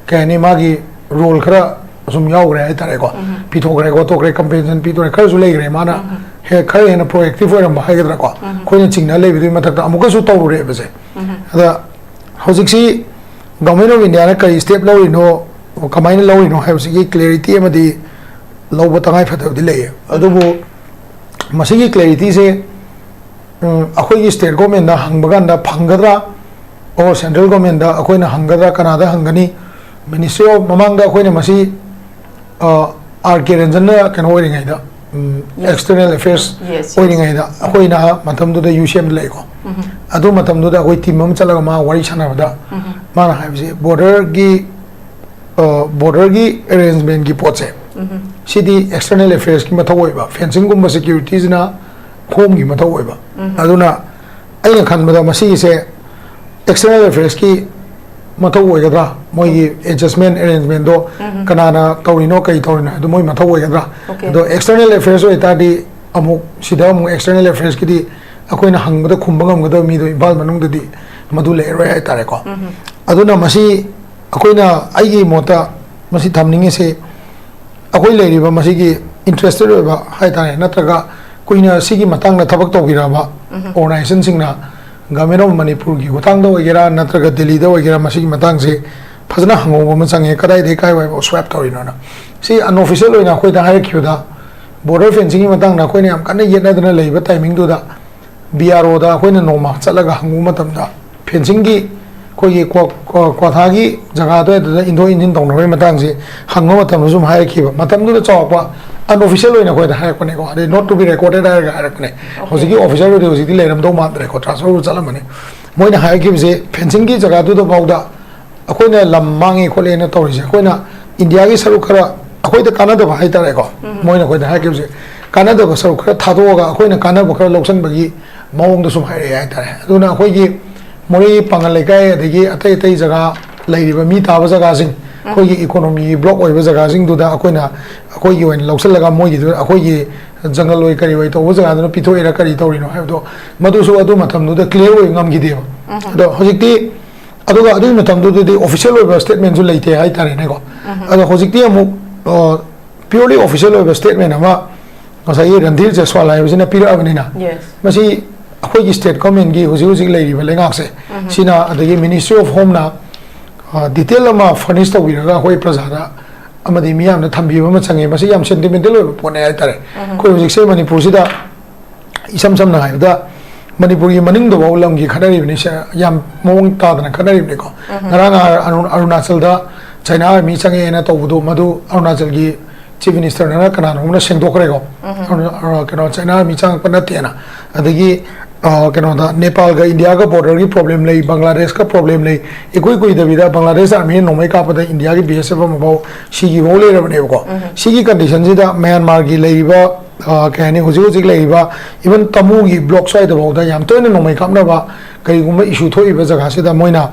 ꯀꯩ ꯍꯥꯏꯅꯤ, ꯃꯥꯒꯤ ꯔꯣꯜ ꯈꯔ ꯁꯨꯝ ꯌꯥꯎꯈ꯭ꯔꯦ ꯍꯥꯏꯇꯥꯔꯦꯀꯣ꯫ ꯄꯤꯊꯣꯛꯈ꯭ꯔꯦ ꯈꯣꯠꯇꯣꯛꯈ꯭ꯔꯦ, ꯀꯝꯄꯦꯟꯁꯦꯁꯟ ꯄꯤꯊꯣꯛꯈ꯭ꯔꯦ, ꯈꯔꯁꯨ ꯂꯩꯈ꯭ꯔꯦ꯫ ꯃꯥꯅ ꯍꯦꯛ ꯈꯔ ꯍꯦꯟꯅ ꯄ꯭ꯔꯣꯑꯦꯛꯇꯤꯚ ꯑꯣꯏꯔꯝꯕ ꯍꯥꯏꯒꯗ꯭ꯔꯥꯀꯣ, ꯑꯩꯈꯣꯏꯅ ꯆꯤꯡꯅ ꯂꯩꯕꯗꯨꯒꯤ ꯃꯊꯛꯇ ꯑꯃꯨꯛꯀꯁꯨ ꯇꯧꯔꯨꯔꯦꯕꯁꯦ꯫ ꯑꯗ ꯍꯧꯖꯤꯛꯁꯤ ꯒꯚꯔꯟꯃꯦꯟ ꯑꯣꯐ ꯏꯟꯗꯤꯌꯥꯅ ꯀꯔꯤ ꯁ꯭ꯇꯦꯞ ꯂꯧꯔꯤꯅꯣ, ꯀꯃꯥꯏꯅ ꯂꯧꯔꯤꯅꯣ ꯍꯥꯏꯕꯁꯤꯒꯤ ꯀ꯭ꯂꯦꯔꯤꯇꯤ ꯑꯃꯗꯤ ꯂꯧꯕ ꯇꯉꯥꯏ ꯐꯗꯕꯗꯤ ꯂꯩꯌꯦ꯫ ꯑꯗꯨꯕꯨ ꯃꯁꯤꯒꯤ ꯀ꯭ꯂꯦꯔꯤꯇꯤꯁꯦ, ꯎꯝ, ꯑꯩꯈꯣꯏꯒꯤ ꯁ꯭ꯇꯦꯠ ꯒꯣꯔꯃꯦꯟꯗ ꯍꯪꯕ ꯀꯥꯟꯗ ꯐꯪꯒꯗ꯭ꯔꯥ, ꯑꯣꯔ ꯁꯦꯟꯇ꯭ꯔꯦꯜ ꯒꯣꯔꯃꯦꯟꯗ ꯑꯩꯈꯣꯏꯅ ꯍꯪꯒꯗ꯭ꯔꯥ, ꯀꯅꯥꯗ ꯍꯪꯒꯅꯤ? ꯃꯤꯅꯤꯁꯇ꯭ꯔꯤ ꯑꯣꯐ, ꯃꯃꯥꯡꯗ ꯑꯩꯈꯣꯏꯅ ꯃꯁꯤ, ꯑ, ꯑꯥꯔ ꯀꯦ ꯔꯟꯖꯟꯅ ꯀꯩꯅꯣ ꯑꯣꯏꯔꯤꯉꯩꯗ, ꯎꯝ, Yes. External affairs Yes, yes. ꯑꯣꯏꯔꯤꯉꯩꯗ, ꯑꯩꯈꯣꯏꯅ ꯃꯇꯝꯗꯨꯗ ꯌꯨ ꯁꯤ ꯑꯦꯝꯗ ꯂꯩꯀꯣ꯫ ꯑꯗꯨ ꯃꯇꯝꯗꯨꯗ ꯑꯩꯈꯣꯏ ꯇꯤꯝ ꯑꯃ ꯆꯠꯂꯒ ꯃꯥ ꯋꯥꯔꯤ ꯁꯥꯟꯅꯕꯗ ꯃꯥꯅ ꯍꯥꯏꯕꯁꯦ, ꯕꯣꯔꯗꯔꯒꯤ, ꯑ, ꯕꯣꯔꯗꯔꯒꯤ ꯑꯦꯔꯦꯟꯖꯃꯦꯟꯒꯤ ꯄꯣꯠꯁꯦ, ꯁꯤꯗꯤ ꯑꯦꯛꯁꯇꯔꯅꯦꯜ ꯑꯦꯐꯤꯌꯔꯁꯀꯤ ꯃꯊꯧ ꯑꯣꯏꯕ, ꯐꯦꯟꯁꯤꯡꯒꯨꯝꯕ ꯁꯦꯀ꯭ꯌꯨꯔꯤꯇꯤꯁꯤꯅ ꯍꯣꯝꯒꯤ ꯃꯊꯧ ꯑꯣꯏꯕ꯫ ꯑꯗꯨꯅ ꯑꯩꯅ ꯈꯟꯕꯗ ꯃꯁꯤꯒꯤꯁꯦ ꯑꯦꯛꯁꯇꯔꯅꯦꯜ ꯑꯦꯐꯤꯌꯔꯁꯀꯤ ꯃꯊꯧ ꯑꯣꯏꯒꯗ꯭ꯔꯥ? ꯃꯣꯏꯒꯤ ꯑꯦꯗꯖꯁꯃꯦꯟ ꯑꯦꯔꯦꯟꯖꯃꯦꯟꯗꯣ ꯀꯅꯥꯅ ꯇꯧꯔꯤꯅꯣ, ꯀꯩ ꯇꯧꯔꯤꯅꯣ ꯍꯥꯏꯗꯣ ꯃꯣꯏ ꯃꯊꯧ ꯑꯣꯏꯒꯗ꯭ꯔꯥ? Okay. ꯑꯗꯣ ꯑꯦꯛꯁꯇꯔꯅꯦꯜ ꯑꯦꯐꯤꯌꯔꯁ ꯑꯣꯏꯇꯥꯔꯗꯤ ꯑꯃꯨꯛ ꯁꯤꯗ ꯑꯃꯨꯛ ꯑꯦꯛꯁꯇꯔꯅꯦꯜ ꯑꯦꯐꯤꯌꯔꯁꯀꯤꯗꯤ ꯑꯩꯈꯣꯏꯅ ꯍꯪꯕꯗ ꯈꯨꯝꯕ ꯉꯝꯒꯗꯕ ꯃꯤꯗꯣ ꯏꯝꯐꯥꯜ ꯃꯅꯨꯡꯗꯗꯤ ꯃꯗꯨ ꯂꯩꯔꯔꯣꯏ ꯍꯥꯏꯇꯥꯔꯦꯀꯣ꯫ ꯑꯗꯨꯅ ꯃꯁꯤ ꯑꯩꯈꯣꯏꯅ, ꯑꯩꯒꯤ ꯃꯣꯠꯇ ꯃꯁꯤ ꯊꯝꯅꯤꯡꯉꯤꯁꯤ, ꯑꯩꯈꯣꯏ ꯂꯩꯔꯤꯕ ꯃꯁꯤꯒꯤ ꯏꯟꯇꯔꯦꯁꯇꯦꯠ ꯑꯣꯏꯕ ꯍꯥꯏꯇꯥꯔꯦ, ꯅꯠꯇ꯭ꯔꯒ ꯀꯨꯏꯅ ꯁꯤꯒꯤ ꯃꯇꯥꯡꯗ ꯊꯕꯛ ꯇꯧꯕꯤꯔꯛꯑꯕ ꯑꯣꯔꯒꯅꯥꯏꯖꯦꯁꯟꯁꯤꯡꯅ ꯒꯚꯔꯟꯃꯦꯟ ꯑꯣꯐ ꯃꯅꯤꯄꯨꯔꯒꯤ ꯈꯨꯠꯊꯥꯡꯗ ꯑꯣꯏꯒꯦꯔꯥ ꯅꯠꯇ꯭ꯔꯒ ꯗꯤꯜꯂꯤꯗ ꯑꯣꯏꯒꯦꯔꯥ, ꯃꯁꯤꯒꯤ ꯃꯇꯥꯡꯁꯦ ꯐꯖꯅ ꯍꯪꯍꯧꯕ ꯑꯃ ꯆꯪꯉꯦ꯫ ꯀꯗꯥꯏꯗꯒꯤ ꯀꯥꯏꯋꯥꯏꯐꯥꯎ ꯁ꯭ꯋꯦꯞ ꯇꯧꯔꯤꯅꯣꯅ꯫ ꯁꯤ ꯑꯟꯑꯣꯐꯤꯁꯤꯌꯦꯜ ꯑꯣꯏꯅ ꯑꯩꯈꯣꯏꯗ ꯍꯥꯏꯔꯛꯈꯤꯕꯗ, ꯕꯣꯔꯗꯔ ꯐꯦꯟꯁꯤꯡꯒꯤ ꯃꯇꯥꯡꯗ ꯑꯩꯈꯣꯏꯅ ꯌꯥꯝ ꯀꯟꯅ ꯌꯦꯠꯅꯗꯅ ꯂꯩꯕ ꯇꯥꯏꯃꯤꯡꯗꯨꯗ, ꯕꯤ ꯑꯥꯔ ꯑꯣꯗ ꯑꯩꯈꯣꯏꯅ ꯅꯣꯡꯃ ꯆꯠꯂꯒ ꯍꯪꯉꯨꯕ ꯃꯇꯝꯗ, ꯐꯦꯟꯁꯤꯡꯒꯤ ꯑꯩꯈꯣꯏꯒꯤ ꯀ꯭ꯋꯥ-, ꯀ꯭ꯋꯥ-, ꯀ꯭ꯋꯥꯊꯥꯒꯤ ꯖꯒꯥ ꯑꯗꯨꯋꯥꯏꯗꯨꯗ ꯏꯟꯊꯣꯛ ꯏꯟꯁꯤꯟ ꯇꯧꯅꯕꯒꯤ ꯃꯇꯥꯡꯁꯦ ꯍꯪꯕ ꯃꯇꯝꯗ ꯁꯨꯝ ꯍꯥꯏꯔꯛꯈꯤꯕ꯫ ꯃꯇꯝꯗꯨꯗ ꯆꯥꯎꯔꯥꯛꯄ ꯑꯟꯑꯣꯐꯤꯁꯤꯌꯦꯜ ꯑꯣꯏꯅ ꯑꯩꯈꯣꯏꯗ ꯍꯥꯏꯔꯛꯄꯅꯦꯀꯣ, ꯑꯗꯩ not to be recorded ꯍꯥꯏꯔꯒ ꯍꯥꯏꯔꯛꯄꯅꯦ꯫ ꯍꯧꯖꯤꯛꯀꯤ ꯑꯣꯐꯤꯁꯤꯌꯦꯜꯗꯨꯗꯤ ꯍꯧꯖꯤꯛꯇꯤ ꯂꯩꯔꯝꯗꯧ ꯃꯥꯟꯗ꯭ꯔꯦꯀꯣ, ꯇ꯭ꯔꯥꯟꯁꯐꯔ ꯆꯠꯂꯝꯃꯅꯤ꯫ ꯃꯣꯏꯅ ꯍꯥꯏꯔꯛꯈꯤꯕꯁꯦ, ꯐꯦꯟꯁꯤꯡꯒꯤ ꯖꯒꯥꯗꯨꯗ ꯐꯥꯎꯗ ꯑꯩꯈꯣꯏꯅ ꯂꯝ ꯃꯥꯡꯉꯦ ꯈꯣꯠꯂꯦꯅ ꯇꯧꯔꯤꯁꯦ, ꯑꯩꯈꯣꯏꯅ ꯏꯟꯗꯤꯌꯥꯒꯤ ꯁꯔꯨꯛ ꯈꯔ, ꯑꯩꯈꯣꯏꯗ ꯀꯥꯟꯅꯗꯕ ꯍꯥꯏꯇꯥꯔꯦꯀꯣ, ꯃꯣꯏꯅ ꯑꯩꯈꯣꯏꯗ ꯍꯥꯏꯔꯛꯈꯤꯕꯁꯦ, ꯀꯥꯟꯅꯗꯕ ꯁꯔꯨꯛ ꯈꯔ ꯊꯥꯗꯣꯛꯑꯒ ꯑꯩꯈꯣꯏꯅ ꯀꯥꯟꯅꯕ ꯈꯔ ꯂꯧꯁꯤꯟꯕꯒꯤ ꯃꯑꯣꯡꯗ ꯁꯨꯝ ꯍꯥꯏꯔꯛꯑꯦ ꯍꯥꯏꯇꯥꯔꯦ꯫ ꯑꯗꯨꯅ ꯑꯩꯈꯣꯏꯒꯤ ꯃꯣꯔꯦ ꯄꯥꯡꯒꯜ ꯂꯩꯀꯥꯏ ꯑꯗꯒꯤ ꯑꯇꯩ ꯑꯇꯩ ꯖꯒꯥ ꯂꯩꯔꯤꯕ ꯃꯤ ꯇꯥꯕ ꯖꯒꯥꯁꯤꯡ, ꯑꯩꯈꯣꯏꯒꯤ ꯏꯀꯣꯅꯣꯃꯤꯒꯤ ꯕ꯭ꯂꯣꯛ ꯑꯣꯏꯕ ꯖꯒꯥꯁꯤꯡꯗꯨꯗ ꯑꯩꯈꯣꯏꯅ, ꯑꯩꯈꯣꯏꯒꯤ ꯑꯣꯏꯅ ꯂꯧꯁꯤꯜꯂꯒ ꯃꯣꯏꯒꯤꯗꯨ ꯑꯩꯈꯣꯏꯒꯤ ꯖꯪꯒꯜ ꯑꯣꯏ ꯀꯔꯤ ꯑꯣꯏ ꯇꯧꯕ ꯖꯒꯥꯗꯨꯅ ꯄꯤꯊꯣꯛꯏꯔꯥ ꯀꯔꯤ ꯇꯧꯔꯤꯅꯣ ꯍꯥꯏꯕꯗꯣ, ꯃꯗꯨꯁꯨ ꯑꯗꯨ ꯃꯇꯝꯗꯨꯗ ꯀ꯭ꯂꯤꯌꯥꯔ ꯑꯣꯏ ꯉꯝꯈꯤꯗꯦꯕ꯫ ꯑꯗꯣ ꯍꯧꯖꯤꯛꯇꯤ, ꯑꯗꯨꯒ ꯑꯗꯨꯒꯤ ꯃꯇꯝꯗꯨꯗꯗꯤ ꯑꯣꯐꯤꯁꯤꯌꯦꯜ ꯑꯣꯏꯕ ꯁ꯭ꯇꯦꯠꯃꯦꯟꯁꯨ ꯂꯩꯇꯦ ꯍꯥꯏꯇꯥꯔꯦꯅꯦꯀꯣ꯫ ꯑꯗꯣ ꯍꯧꯖꯤꯛꯇꯤ ꯑꯃꯨꯛ ꯄ꯭ꯌꯨꯔꯂꯤ ꯑꯣꯐꯤꯁꯤꯌꯦꯜ ꯑꯣꯏꯕ ꯁ꯭ꯇꯦꯠꯃꯦꯟ ꯑꯃ ꯉꯁꯥꯏꯒꯤ ꯔꯟꯙꯤꯔ ꯖꯁꯋꯥꯜ ꯍꯥꯏꯕꯁꯤꯅ ꯄꯤꯔꯛꯑꯕꯅꯤꯅ, ꯌꯦꯁ꯫ ꯃꯁꯤ ꯑꯩꯈꯣꯏꯒꯤ ꯁ꯭ꯇꯦꯠ ꯒꯚꯔꯟꯃꯦꯟꯒꯤ ꯍꯧꯖꯤꯛ ꯍꯧꯖꯤꯛ ꯂꯩꯔꯤꯕ ꯂꯩꯉꯥꯛꯁꯦ, ꯁꯤꯅ, ꯑꯗꯒꯤ ꯃꯤꯅꯤꯁꯇ꯭ꯔꯤ ꯑꯣꯐ ꯍꯣꯝꯅ ꯗꯤꯇꯦꯜ ꯑꯃ ꯐꯔꯅꯤꯁ ꯇꯧꯕꯤꯔꯒ ꯑꯩꯈꯣꯏ ꯄ꯭ꯔꯖꯥꯗ ꯑꯃꯗꯤ ꯃꯤꯌꯥꯝꯗ ꯊꯝꯕꯤꯕ ꯑꯃ ꯆꯪꯉꯦ꯫ ꯃꯁꯤ ꯌꯥꯝ ꯁꯦꯟꯇꯤꯃꯦꯟꯇꯦꯜ ꯑꯣꯏꯕ ꯄꯣꯠꯅꯦ ꯍꯥꯏꯇꯥꯔꯦ꯫ ꯑꯩꯈꯣꯏ ꯍꯧꯖꯤꯛꯁꯦ ꯃꯅꯤꯄꯨꯔꯁꯤꯗ ꯏꯁꯝ ꯁꯝꯅ ꯍꯥꯏꯔꯕꯗ, ꯃꯅꯤꯄꯨꯔꯒꯤ ꯃꯅꯤꯡꯗꯐꯥꯎ ꯂꯝꯒꯤ ꯈꯠꯅꯔꯤꯕꯅꯤ, ꯁꯦ-, ꯌꯥꯝ ꯃꯑꯣꯡ ꯇꯥꯗꯅ ꯈꯠꯅꯔꯤꯕꯅꯤꯀꯣ꯫ ꯉꯔꯥꯡ ꯑꯔꯨ-, ꯑꯔꯨꯅꯥꯆꯜꯗ ꯆꯥꯏꯅꯥ ꯑꯥꯔꯃꯤ ꯆꯪꯉꯛꯑꯦꯅ ꯇꯧꯕꯗꯣ, ꯃꯗꯨ ꯑꯔꯨꯅꯥꯆꯜꯒꯤ ꯆꯤꯐ ꯃꯤꯅꯤꯁꯇꯔꯅ ꯀꯅꯥꯅꯣꯝꯅ ꯁꯦꯡꯗꯣꯛꯈ꯭ꯔꯦꯀꯣ꯫ ꯑꯔꯨ-, ꯑꯔꯨ-, ꯀꯩꯅꯣ, ꯆꯥꯏꯅꯥ ꯑꯥꯔꯃꯤ ꯆꯪꯉꯛꯄ ꯅꯠꯇꯦꯅ꯫ ꯑꯗꯒꯤ, ꯑ, ꯀꯩꯅꯣꯗ, ꯅꯦꯄꯥꯜꯒ ꯏꯟꯗꯤꯌꯥꯒ ꯕꯣꯔꯗꯔꯒꯤ ꯄ꯭ꯔꯣꯕ꯭ꯂꯦꯝ ꯂꯩ, ꯕꯪꯒ꯭ꯂꯥꯗꯦꯁꯀ ꯄ꯭ꯔꯣꯕ꯭ꯂꯦꯝ ꯂꯩ, ꯏꯀꯨꯏ ꯀꯨꯏꯗꯕꯤꯗ ꯕꯪꯒ꯭ꯂꯥꯗꯦꯁ ꯑꯥꯔꯃꯤꯅ ꯅꯣꯡꯃꯩ ꯀꯥꯞꯄꯗ ꯏꯟꯗꯤꯌꯥꯒꯤ ꯕꯤ ꯑꯦꯁ ꯑꯦꯐ ꯑꯃꯐꯥꯎ ꯁꯤꯈꯤꯕꯐꯥꯎ ꯂꯩꯔꯕꯅꯦꯕꯀꯣ꯫ ꯁꯤꯒꯤ ꯀꯟꯗꯤꯁꯟꯁꯤꯗ ꯃ꯭ꯌꯥꯟꯃꯥꯔꯒꯤ ꯂꯩꯔꯤꯕ, ꯑ, ꯀꯩ ꯍꯥꯏꯅꯤ, ꯍꯧꯖꯤꯛ ꯍꯧꯖꯤꯛ ꯂꯩꯔꯤꯕ, ꯏꯚꯟ ꯇꯃꯨꯒꯤ ꯕ꯭ꯂꯣꯛ ꯁ꯭ꯋꯥꯏꯗꯐꯥꯎꯗ ꯌꯥꯝ ꯇꯣꯏꯅ ꯅꯣꯡꯃꯩ ꯀꯥꯞꯅꯕ ꯀꯔꯤꯒꯨꯝꯕ ꯏꯁꯨ ꯊꯣꯛꯏꯕ ꯖꯒꯥꯁꯤꯗ ꯃꯣꯏꯅ,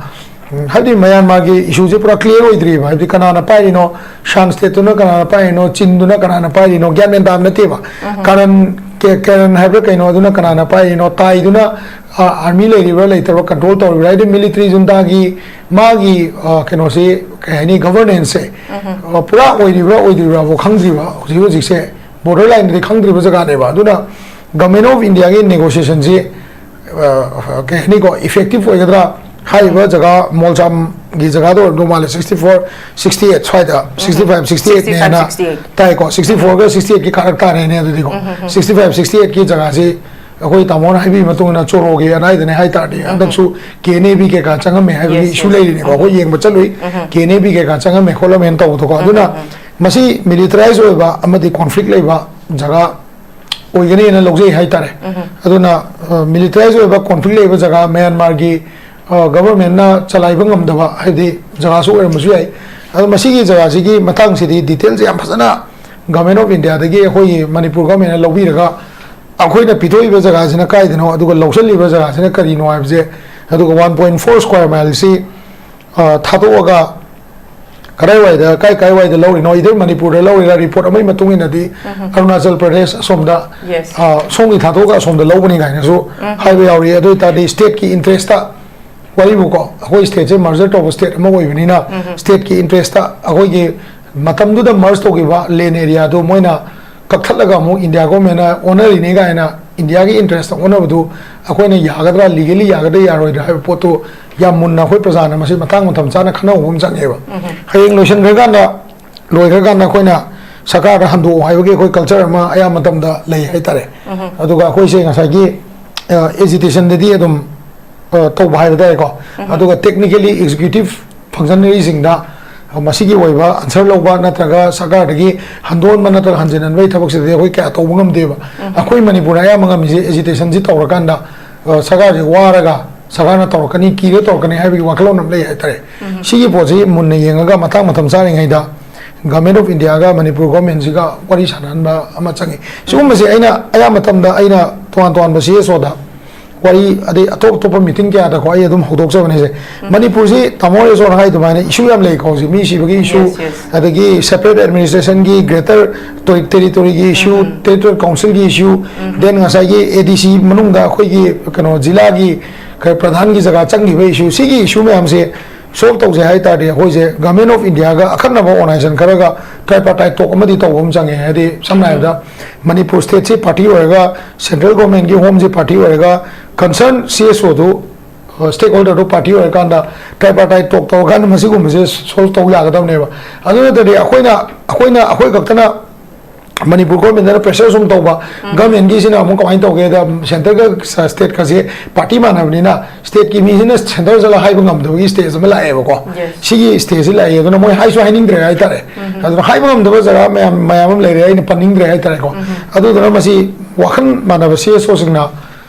ꯎꯝ, ꯍꯥꯏꯕꯗꯤ ꯃ꯭ꯌꯥꯟꯃꯥꯔꯒꯤ ꯏꯁꯨꯁꯦ ꯄꯨꯔꯥ ꯀ꯭ꯂꯤꯌꯥꯔ ꯑꯣꯏꯗ꯭ꯔꯤꯕ, ꯍꯥꯏꯕꯗꯤ ꯀꯅꯥꯅ ꯄꯥꯏꯔꯤꯅꯣ, ꯁꯥꯟ ꯁ꯭ꯇꯦꯠꯇꯨꯅ ꯀꯅꯥꯅ ꯄꯥꯏꯔꯤꯅꯣ, ꯆꯤꯟꯗꯨꯅ ꯀꯅꯥꯅ ꯄꯥꯏꯔꯤꯅꯣ, ꯒ꯭ꯌꯥꯟ ꯃꯦꯟ ꯇꯥꯕ ꯅꯠꯇꯦꯕ꯫ ꯀꯥꯔꯟ, ꯀꯦ-, ꯀꯦꯔꯟ ꯍꯥꯏꯕ꯭ꯔꯥ ꯀꯩꯅꯣ, ꯑꯗꯨꯅ ꯀꯅꯥꯅ ꯄꯥꯏꯔꯤꯅꯣ, ꯇꯥꯏꯗꯨꯅ, ꯑ, ꯑꯥꯔꯃꯤ ꯂꯩꯔꯤꯕ꯭ꯔꯥ ꯂꯩꯇꯕ꯭ꯔꯥ, ꯀꯟꯇ꯭ꯔꯣꯜ ꯇꯧꯔꯤꯕ꯭ꯔꯥ, ꯍꯥꯏꯗꯤ ꯃꯤꯂꯤꯇꯔꯤ ꯖꯨꯟꯇꯥꯒꯤ ꯃꯥꯒꯤ, ꯑ, ꯀꯩꯅꯣꯁꯤ, ꯀꯩ ꯍꯥꯏꯅꯤ, ꯒꯚꯔꯅꯦꯟꯁꯁꯦ, ꯑ, ꯄꯨꯔꯥ ꯑꯣꯏꯔꯤꯕ꯭ꯔꯥ ꯑꯣꯏꯗ꯭ꯔꯤꯕ꯭ꯔꯥꯕꯨ ꯈꯪꯗ꯭ꯔꯤꯕ ꯍꯧꯖꯤꯛ ꯍꯧꯖꯤꯛꯁꯦ꯫ ꯕꯣꯔꯗꯔ ꯂꯥꯏꯟꯗꯗꯤ ꯈꯪꯗ꯭ꯔꯤꯕ ꯖꯒꯥꯅꯦꯕ꯫ ꯑꯗꯨꯅ ꯒꯚꯔꯟꯃꯦꯟ ꯑꯣꯐ ꯏꯟꯗꯤꯌꯥꯒꯤ ꯅꯦꯒꯣꯁꯤꯌꯦꯁꯟꯁꯤ ꯑ, ꯀꯩ ꯍꯥꯏꯅꯤꯀꯣ, ꯏꯐꯦꯛꯇꯤꯞ ꯑꯣꯏꯒꯗ꯭ꯔꯥ? ꯍꯥꯏꯔꯤꯕ ꯖꯒꯥ ꯃꯣꯜꯖꯥꯝꯒꯤ ꯖꯒꯥꯗ ꯑꯣꯏꯔꯝꯗꯧ ꯃꯥꯜꯂꯦ, ꯁꯤꯛꯁꯇꯤ ꯐꯣꯔ, ꯁꯤꯛꯁꯇꯤ ꯑꯩꯠ ꯁ꯭ꯋꯥꯏꯗ, ꯁꯤꯛꯁꯇꯤ ꯐꯥꯏꯚ ꯁꯤꯛꯁꯇꯤ ꯑꯩꯠꯅꯦꯅ ꯇꯥꯏꯀꯣ, ꯁꯤꯛꯁꯇꯤ ꯐꯣꯔꯒ ꯁꯤꯛꯁꯇꯤ ꯑꯩꯠꯀꯤ ꯀꯥꯔꯛ ꯇꯥꯔꯦꯅꯦ ꯑꯗꯨꯗꯤꯀꯣ꯫ ꯁꯤꯛꯁꯇꯤ ꯐꯥꯏꯚ ꯁꯤꯛꯁꯇꯤ ꯑꯩꯠꯀꯤ ꯖꯒꯥꯁꯤ ꯑꯩꯈꯣꯏ ꯇꯥꯃꯣꯅ ꯍꯥꯏꯕꯤꯕ ꯃꯇꯨꯡ ꯏꯟꯅ ꯆꯣꯔꯣꯒꯤ ꯑꯅꯥꯏꯗꯅꯦ ꯍꯥꯏ ꯇꯥꯔꯗꯤ, ꯍꯟꯗꯛꯁꯨ ꯀꯦ ꯑꯦꯟ ꯑꯦ ꯕꯤ ꯀꯩꯀꯥ ꯆꯪꯉꯝꯃꯦ ꯍꯥꯏꯕꯒꯤ ꯏꯁꯨ ꯂꯩꯔꯤꯅꯦꯀꯣ꯫ ꯑꯩꯈꯣꯏ ꯌꯦꯡꯕ ꯆꯠꯂꯨꯏ, ꯀꯦ ꯑꯦꯟ ꯑꯦ ꯕꯤ ꯀꯩꯀꯥ ꯆꯪꯉꯝꯃꯦ ꯈꯣꯠꯂꯝꯃꯦꯅ ꯇꯧꯕꯗꯣꯀꯣ꯫ ꯑꯗꯨꯅ ꯃꯁꯤ ꯃꯤꯂꯤꯇꯔꯥꯏꯁ ꯑꯣꯏꯕ ꯑꯃꯗꯤ ꯀꯣꯟꯐ꯭ꯂꯤꯛ ꯂꯩꯕ ꯖꯒꯥ ꯑꯣꯏꯒꯅꯤꯅ ꯂꯧꯖꯩ ꯍꯥꯏꯇꯥꯔꯦ꯫ ꯑꯗꯨꯅ ꯃꯤꯂꯤꯇꯔꯥꯏꯁ ꯑꯣꯏꯕ ꯀꯣꯟꯐ꯭ꯂꯤꯛ ꯂꯩꯕ ꯖꯒꯥ, ꯃꯌꯥꯟꯃꯥꯔꯒꯤ ꯒꯚꯔꯟꯃꯦꯟꯠꯅ ꯆꯂꯥꯏꯕ ꯉꯝꯗꯕ ꯍꯥꯏꯕꯗꯤ ꯖꯒꯥꯁꯨ ꯑꯣꯏꯔꯝꯕꯁꯨ ꯌꯥꯏ꯫ ꯑꯗꯣ ꯃꯁꯤꯒꯤ ꯖꯒꯥꯁꯤꯒꯤ ꯃꯇꯥꯡꯁꯤꯗꯤ ꯗꯤꯇꯦꯜꯁ ꯌꯥꯝ ꯐꯖꯅ ꯒꯚꯔꯟꯃꯦꯟꯠ ꯑꯣꯐ ꯏꯟꯗꯤꯌꯥꯗꯒꯤ ꯑꯩꯈꯣꯏꯒꯤ ꯃꯅꯤꯄꯨꯔ ꯒꯚꯔꯟꯃꯦꯟꯠꯅ ꯂꯧꯕꯤꯔꯒ ꯑꯩꯈꯣꯏꯅ ꯄꯤꯊꯣꯛꯏꯕ ꯖꯒꯥꯁꯤꯅ ꯀꯥꯏꯗꯅꯣ, ꯑꯗꯨꯒ ꯂꯧꯁꯤꯜꯂꯤꯕ ꯖꯒꯥꯁꯤꯅ ꯀꯔꯤꯅꯣ ꯍꯥꯏꯕꯁꯦ, ꯑꯗꯨꯒ ꯋꯥꯟ ꯄꯣꯏꯟꯠ ꯐꯣꯔ ꯁ꯭ꯀ꯭ꯋꯥꯔ ꯃꯥꯏꯜꯁꯤ, ꯑ, ꯊꯥꯗꯣꯛꯑꯒ ꯀꯗꯥꯏꯋꯥꯏꯗ, ꯀꯥꯏ ꯀꯥꯏꯋꯥꯏꯗ ꯂꯧꯔꯤꯅꯣ, ꯏꯗꯔ ꯃꯅꯤꯄꯨꯔꯗ ꯂꯧꯔꯤꯔꯥ, ꯔꯤꯄꯣꯔꯠ ꯑꯃꯒꯤ ꯃꯇꯨꯡ ꯏꯟꯅꯗꯤ ꯑꯔꯨꯅꯥꯆꯜ ꯄ꯭ꯔꯗꯦꯁ ꯑꯁꯣꯝꯗ, ꯑ, ꯁꯣꯝꯒꯤ ꯊꯥꯗꯣꯛꯑꯒ ꯑꯁꯣꯝꯗ ꯂꯧꯕꯅꯤ ꯀꯥꯏꯅꯁꯨ ꯍꯥꯏꯕ ꯌꯥꯎꯔꯤ꯫ ꯑꯗꯨ ꯑꯣꯏ ꯇꯥꯔꯗꯤ ꯁ꯭ꯇꯦꯠꯀꯤ ꯏꯟꯇꯔꯦꯁꯇ, ꯋꯥꯔꯤꯕꯨꯀꯣ, ꯑꯩꯈꯣꯏ ꯁ꯭ꯇꯦꯠꯁꯦ ꯃꯔꯖꯔ ꯇꯧꯕ ꯁ꯭ꯇꯦꯠ ꯑꯃ ꯑꯣꯏꯕꯅꯤꯅ, ꯁ꯭ꯇꯦꯠꯀꯤ ꯏꯟꯇꯔꯦꯁꯇ ꯑꯩꯈꯣꯏꯒꯤ ꯃꯇꯝꯗꯨꯗ ꯃꯔꯖ ꯇꯧꯈꯤꯕ ꯂꯦꯟ ꯑꯦꯔꯤꯌꯥꯗꯣ ꯃꯣꯏꯅ ꯀꯛꯊꯠꯂꯒ ꯑꯃꯨꯛ ꯏꯟꯗꯤꯌꯥ ꯒꯣꯔꯃꯦꯟꯅ ꯑꯣꯟꯅꯔꯤꯅꯦ ꯀꯥꯏꯅ ꯏꯟꯗꯤꯌꯥꯒꯤ ꯏꯟꯇꯔꯦꯁꯇ ꯑꯣꯟꯅꯕꯗꯨ ꯑꯩꯈꯣꯏꯅ ꯌꯥꯒꯗ꯭ꯔꯥ, ꯂꯤꯒꯦꯂꯤ ꯌꯥꯒꯗ꯭ꯔꯥ ꯌꯥꯔꯣꯏꯗ꯭ꯔꯥ ꯍꯥꯏꯕ ꯄꯣꯠꯇꯨ ꯌꯥꯝ ꯃꯨꯟꯅ ꯑꯩꯈꯣꯏ ꯄ꯭ꯔꯖꯥꯅ ꯃꯁꯤ ꯃꯇꯥꯡ ꯃꯇꯝ ꯆꯥꯅ ꯈꯟꯅꯍꯧꯕ ꯑꯃ ꯆꯪꯉꯦꯕ꯫ ꯍꯌꯦꯡ ꯂꯣꯏꯁꯤꯟꯈ꯭ꯔꯀꯥꯟꯗ, ꯂꯣꯏꯈ꯭ꯔꯀꯥꯟꯗ ꯑꯩꯈꯣꯏꯅ ꯁꯔꯀꯥꯔꯗ ꯍꯟꯗꯣꯛꯑꯣ ꯍꯥꯏꯕꯒꯤ ꯑꯩꯈꯣꯏ ꯀꯜꯆꯔ ꯑꯃ ꯑꯌꯥꯝꯕ ꯃꯇꯝꯗ ꯂꯩ ꯍꯥꯏꯇꯥꯔꯦ꯫ ꯑꯗꯨꯒ ꯑꯩꯈꯣꯏꯁꯦ ꯉꯁꯥꯏꯒꯤ, ꯑ, ꯑꯦꯖꯤꯇꯦꯁꯟꯗꯗꯤ ꯑꯗꯨꯝ, ꯑ, ꯇꯧꯕ ꯍꯥꯏꯕ ꯇꯥꯔꯦꯀꯣ꯫ ꯑꯗꯨꯒ ꯇꯦꯛꯅꯤꯀꯦꯂꯤ ꯑꯦꯛꯖꯤꯀ꯭ꯌꯨꯇꯤꯞ ꯐꯪꯁꯟꯅꯔꯤꯁꯤꯡꯗ ꯃꯁꯤꯒꯤ ꯑꯣꯏꯕ ꯑꯟꯁꯔ ꯂꯧꯕ ꯅꯠꯇ꯭ꯔꯒ ꯁꯔꯀꯥꯔꯗꯒꯤ ꯍꯟꯗꯣꯛꯍꯟꯕ ꯅꯠꯇ꯭ꯔꯒ ꯍꯟꯖꯤꯟꯍꯟꯕꯒꯤ ꯊꯕꯛꯁꯤꯗꯤ ꯑꯩꯈꯣꯏ ꯀꯌꯥ ꯇꯧꯕ ꯉꯝꯗꯦꯕ꯫ ꯑꯩꯈꯣꯏ ꯃꯅꯤꯄꯨꯔꯗ ꯑꯌꯥꯝꯕ ꯉꯝꯃꯤꯁꯦ ꯑꯦꯖꯤꯇꯦꯁꯟꯁꯤ ꯇꯧꯔꯀꯥꯟꯗ, ꯑ, ꯁꯔꯀꯥꯔꯁꯦ ꯋꯥꯔꯒ ꯁꯔꯀꯥꯔꯅ ꯇꯧꯔꯛꯀꯅꯤ, ꯀꯤꯔ ꯇꯧꯔꯛꯀꯅꯤ ꯍꯥꯏꯕꯒꯤ ꯋꯥꯈꯜꯂꯣꯟ ꯑꯃ ꯂꯩ ꯍꯥꯏꯇꯥꯔꯦ꯫ ꯁꯤꯒꯤ ꯄꯣꯠꯁꯤ ꯃꯨꯟꯅ ꯌꯦꯡꯉꯒ ꯃꯇꯥꯡ ꯃꯇꯝ ꯆꯥꯔꯤꯉꯩꯗ ꯒꯚꯔꯟꯃꯦꯟꯠ ꯑꯣꯐ ꯏꯟꯗꯤꯌꯥꯒ ꯃꯅꯤꯄꯨꯔ ꯒꯚꯔꯟꯃꯦꯟꯠꯁꯤꯒ ꯋꯥꯔꯤ ꯁꯥꯟꯅꯍꯟꯕ ꯑꯃ ꯆꯪꯉꯤ꯫ ꯁꯤꯒꯨꯝꯕꯁꯦ ꯑꯩꯅ ꯑꯌꯥꯝꯕ ꯃꯇꯝꯗ ꯑꯩꯅ ꯇꯣꯉꯥꯟ ꯇꯣꯉꯥꯟꯕ ꯁꯤ ꯑꯦꯁ ꯑꯣꯗ ꯋꯥꯔꯤ, ꯑꯗꯩ ꯑꯇꯣꯞ ꯑꯇꯣꯞꯄ ꯃꯤꯇꯤꯡ ꯀꯌꯥꯗꯀꯣ ꯑꯩ ꯑꯗꯨꯝ ꯍꯧꯗꯣꯛꯆꯕꯅꯦ ꯁꯦ꯫ ꯃꯅꯤꯄꯨꯔꯁꯤ ꯇꯥꯃꯣ ꯍꯣꯏꯅꯁꯨ ꯍꯥꯏ ꯑꯗꯨꯃꯥꯏꯅ ꯏꯁꯨ ꯌꯥꯝ ꯂꯩꯀꯣ ꯍꯧꯖꯤꯛ, ꯃꯤ ꯁꯤꯕꯒꯤ ꯏꯁꯨ, ꯑꯗꯒꯤ ꯁꯦꯄꯔꯦꯠ ꯑꯦꯗꯃꯤꯅꯤꯁꯇ꯭ꯔꯦꯁꯟꯒꯤ ꯒ꯭ꯔꯦꯇꯔ ꯇꯦꯔꯤꯇꯣꯔꯤꯒꯤ ꯏꯁꯨ, ꯇꯦꯔꯤꯇꯣꯔꯤꯌꯦꯜ ꯀꯥꯎꯟꯁꯤꯜꯒꯤ ꯏꯁꯨ, ꯗꯦꯟ ꯉꯁꯥꯏꯒꯤ ꯑꯦ ꯗꯤ ꯁꯤ ꯃꯅꯨꯡꯗ ꯑꯩꯈꯣꯏꯒꯤ ꯀꯩꯅꯣ ꯖꯤꯂꯥꯒꯤ ꯄ꯭ꯔꯙꯥꯟꯒꯤ ꯖꯒꯥ ꯆꯪꯈꯤꯕ ꯏꯁꯨ, ꯁꯤꯒꯤ ꯏꯁꯨ ꯃꯌꯥꯝꯁꯦ ꯁꯣꯜꯕ ꯇꯧꯁꯦ ꯍꯥꯏ ꯇꯥꯔꯗꯤ ꯑꯩꯈꯣꯏꯁꯦ ꯒꯚꯔꯟꯃꯦꯟꯠ ꯑꯣꯐ ꯏꯟꯗꯤꯌꯥꯒ ꯑꯈꯟꯅꯕ ꯑꯣꯔꯒꯅꯥꯏꯖꯦꯁꯟ ꯈꯔꯒ ꯇ꯭ꯔꯥꯏꯄꯥꯔꯇꯥꯏꯠ ꯇꯣꯛ ꯑꯃꯗꯤ ꯇꯧꯕ ꯑꯃ ꯆꯪꯉꯦ꯫ ꯍꯥꯏꯗꯤ ꯁꯝꯅ ꯍꯥꯏꯔꯕꯗ ꯃꯅꯤꯄꯨꯔ ꯁ꯭ꯇꯦꯠꯁꯤ ꯄꯥꯔꯇꯤ ꯑꯣꯏꯔꯒ, ꯁꯦꯟꯇ꯭ꯔꯦꯜ ꯒꯣꯔꯃꯦꯟꯠꯀꯤ ꯍꯣꯝꯁꯤ ꯄꯥꯔꯇꯤ ꯑꯣꯏꯔꯒ, Concern C S O ꯗꯨ, stakeholder ꯗꯨ party ꯑꯣꯏꯔꯀꯥꯟꯗ, tripartite talk ꯇꯧꯔꯀꯥꯟꯗ ꯃꯁꯤꯒꯨꯝꯕꯁꯦ solve ꯇꯧ ꯌꯥꯒꯗꯕꯅꯦꯕ꯫ ꯑꯗꯨ ꯅꯠꯇ꯭ꯔꯗꯤ ꯑꯩꯈꯣꯏꯅ ꯑꯩꯈꯣꯏꯅ ꯑꯩꯈꯣꯏ ꯈꯛꯇꯅ ꯃꯅꯤꯄꯨꯔ government ꯅ pressure ꯁꯨꯝ ꯇꯧꯕ, government ꯀꯤꯁꯤꯅ ꯑꯃꯨꯛ ꯀꯃꯥꯏꯅ ꯇꯧꯒꯦꯗ, centre ꯒ state ꯀꯁꯦ party ꯃꯥꯟꯅꯕꯅꯤꯅ state ꯀꯤ ꯃꯤꯁꯤꯅ centre ꯆꯠꯂ ꯍꯥꯏꯕ ꯉꯝꯗꯕꯒꯤ stage ꯑꯃ ꯂꯥꯛꯑꯦꯕꯀꯣ꯫ Yes. ꯁꯤꯒꯤ stage ꯁꯤ ꯂꯥꯛꯑꯦ, ꯑꯗꯨꯅ ꯃꯣꯏ ꯍꯥꯏꯁꯨ ꯍꯥꯏꯅꯤꯡꯗ꯭ꯔꯦ ꯍꯥꯏꯇꯥꯔꯦ꯫ ꯑꯗꯨꯅ ꯍꯥꯏꯕ ꯉꯝꯗꯕ ꯖꯒꯥ ꯃꯌꯥꯝ ꯃꯌꯥꯝ ꯑꯃ ꯂꯩꯔꯦ, ꯑꯩꯅ ꯄꯟꯅꯤꯡꯗ꯭ꯔꯦ ꯍꯥꯏꯇꯥꯔꯦꯀꯣ꯫ ꯑꯗꯨꯗꯨꯅ ꯃꯁꯤ ꯋꯥꯈꯜ ꯃꯥꯟꯅꯕ C S O ꯁꯤꯡꯅ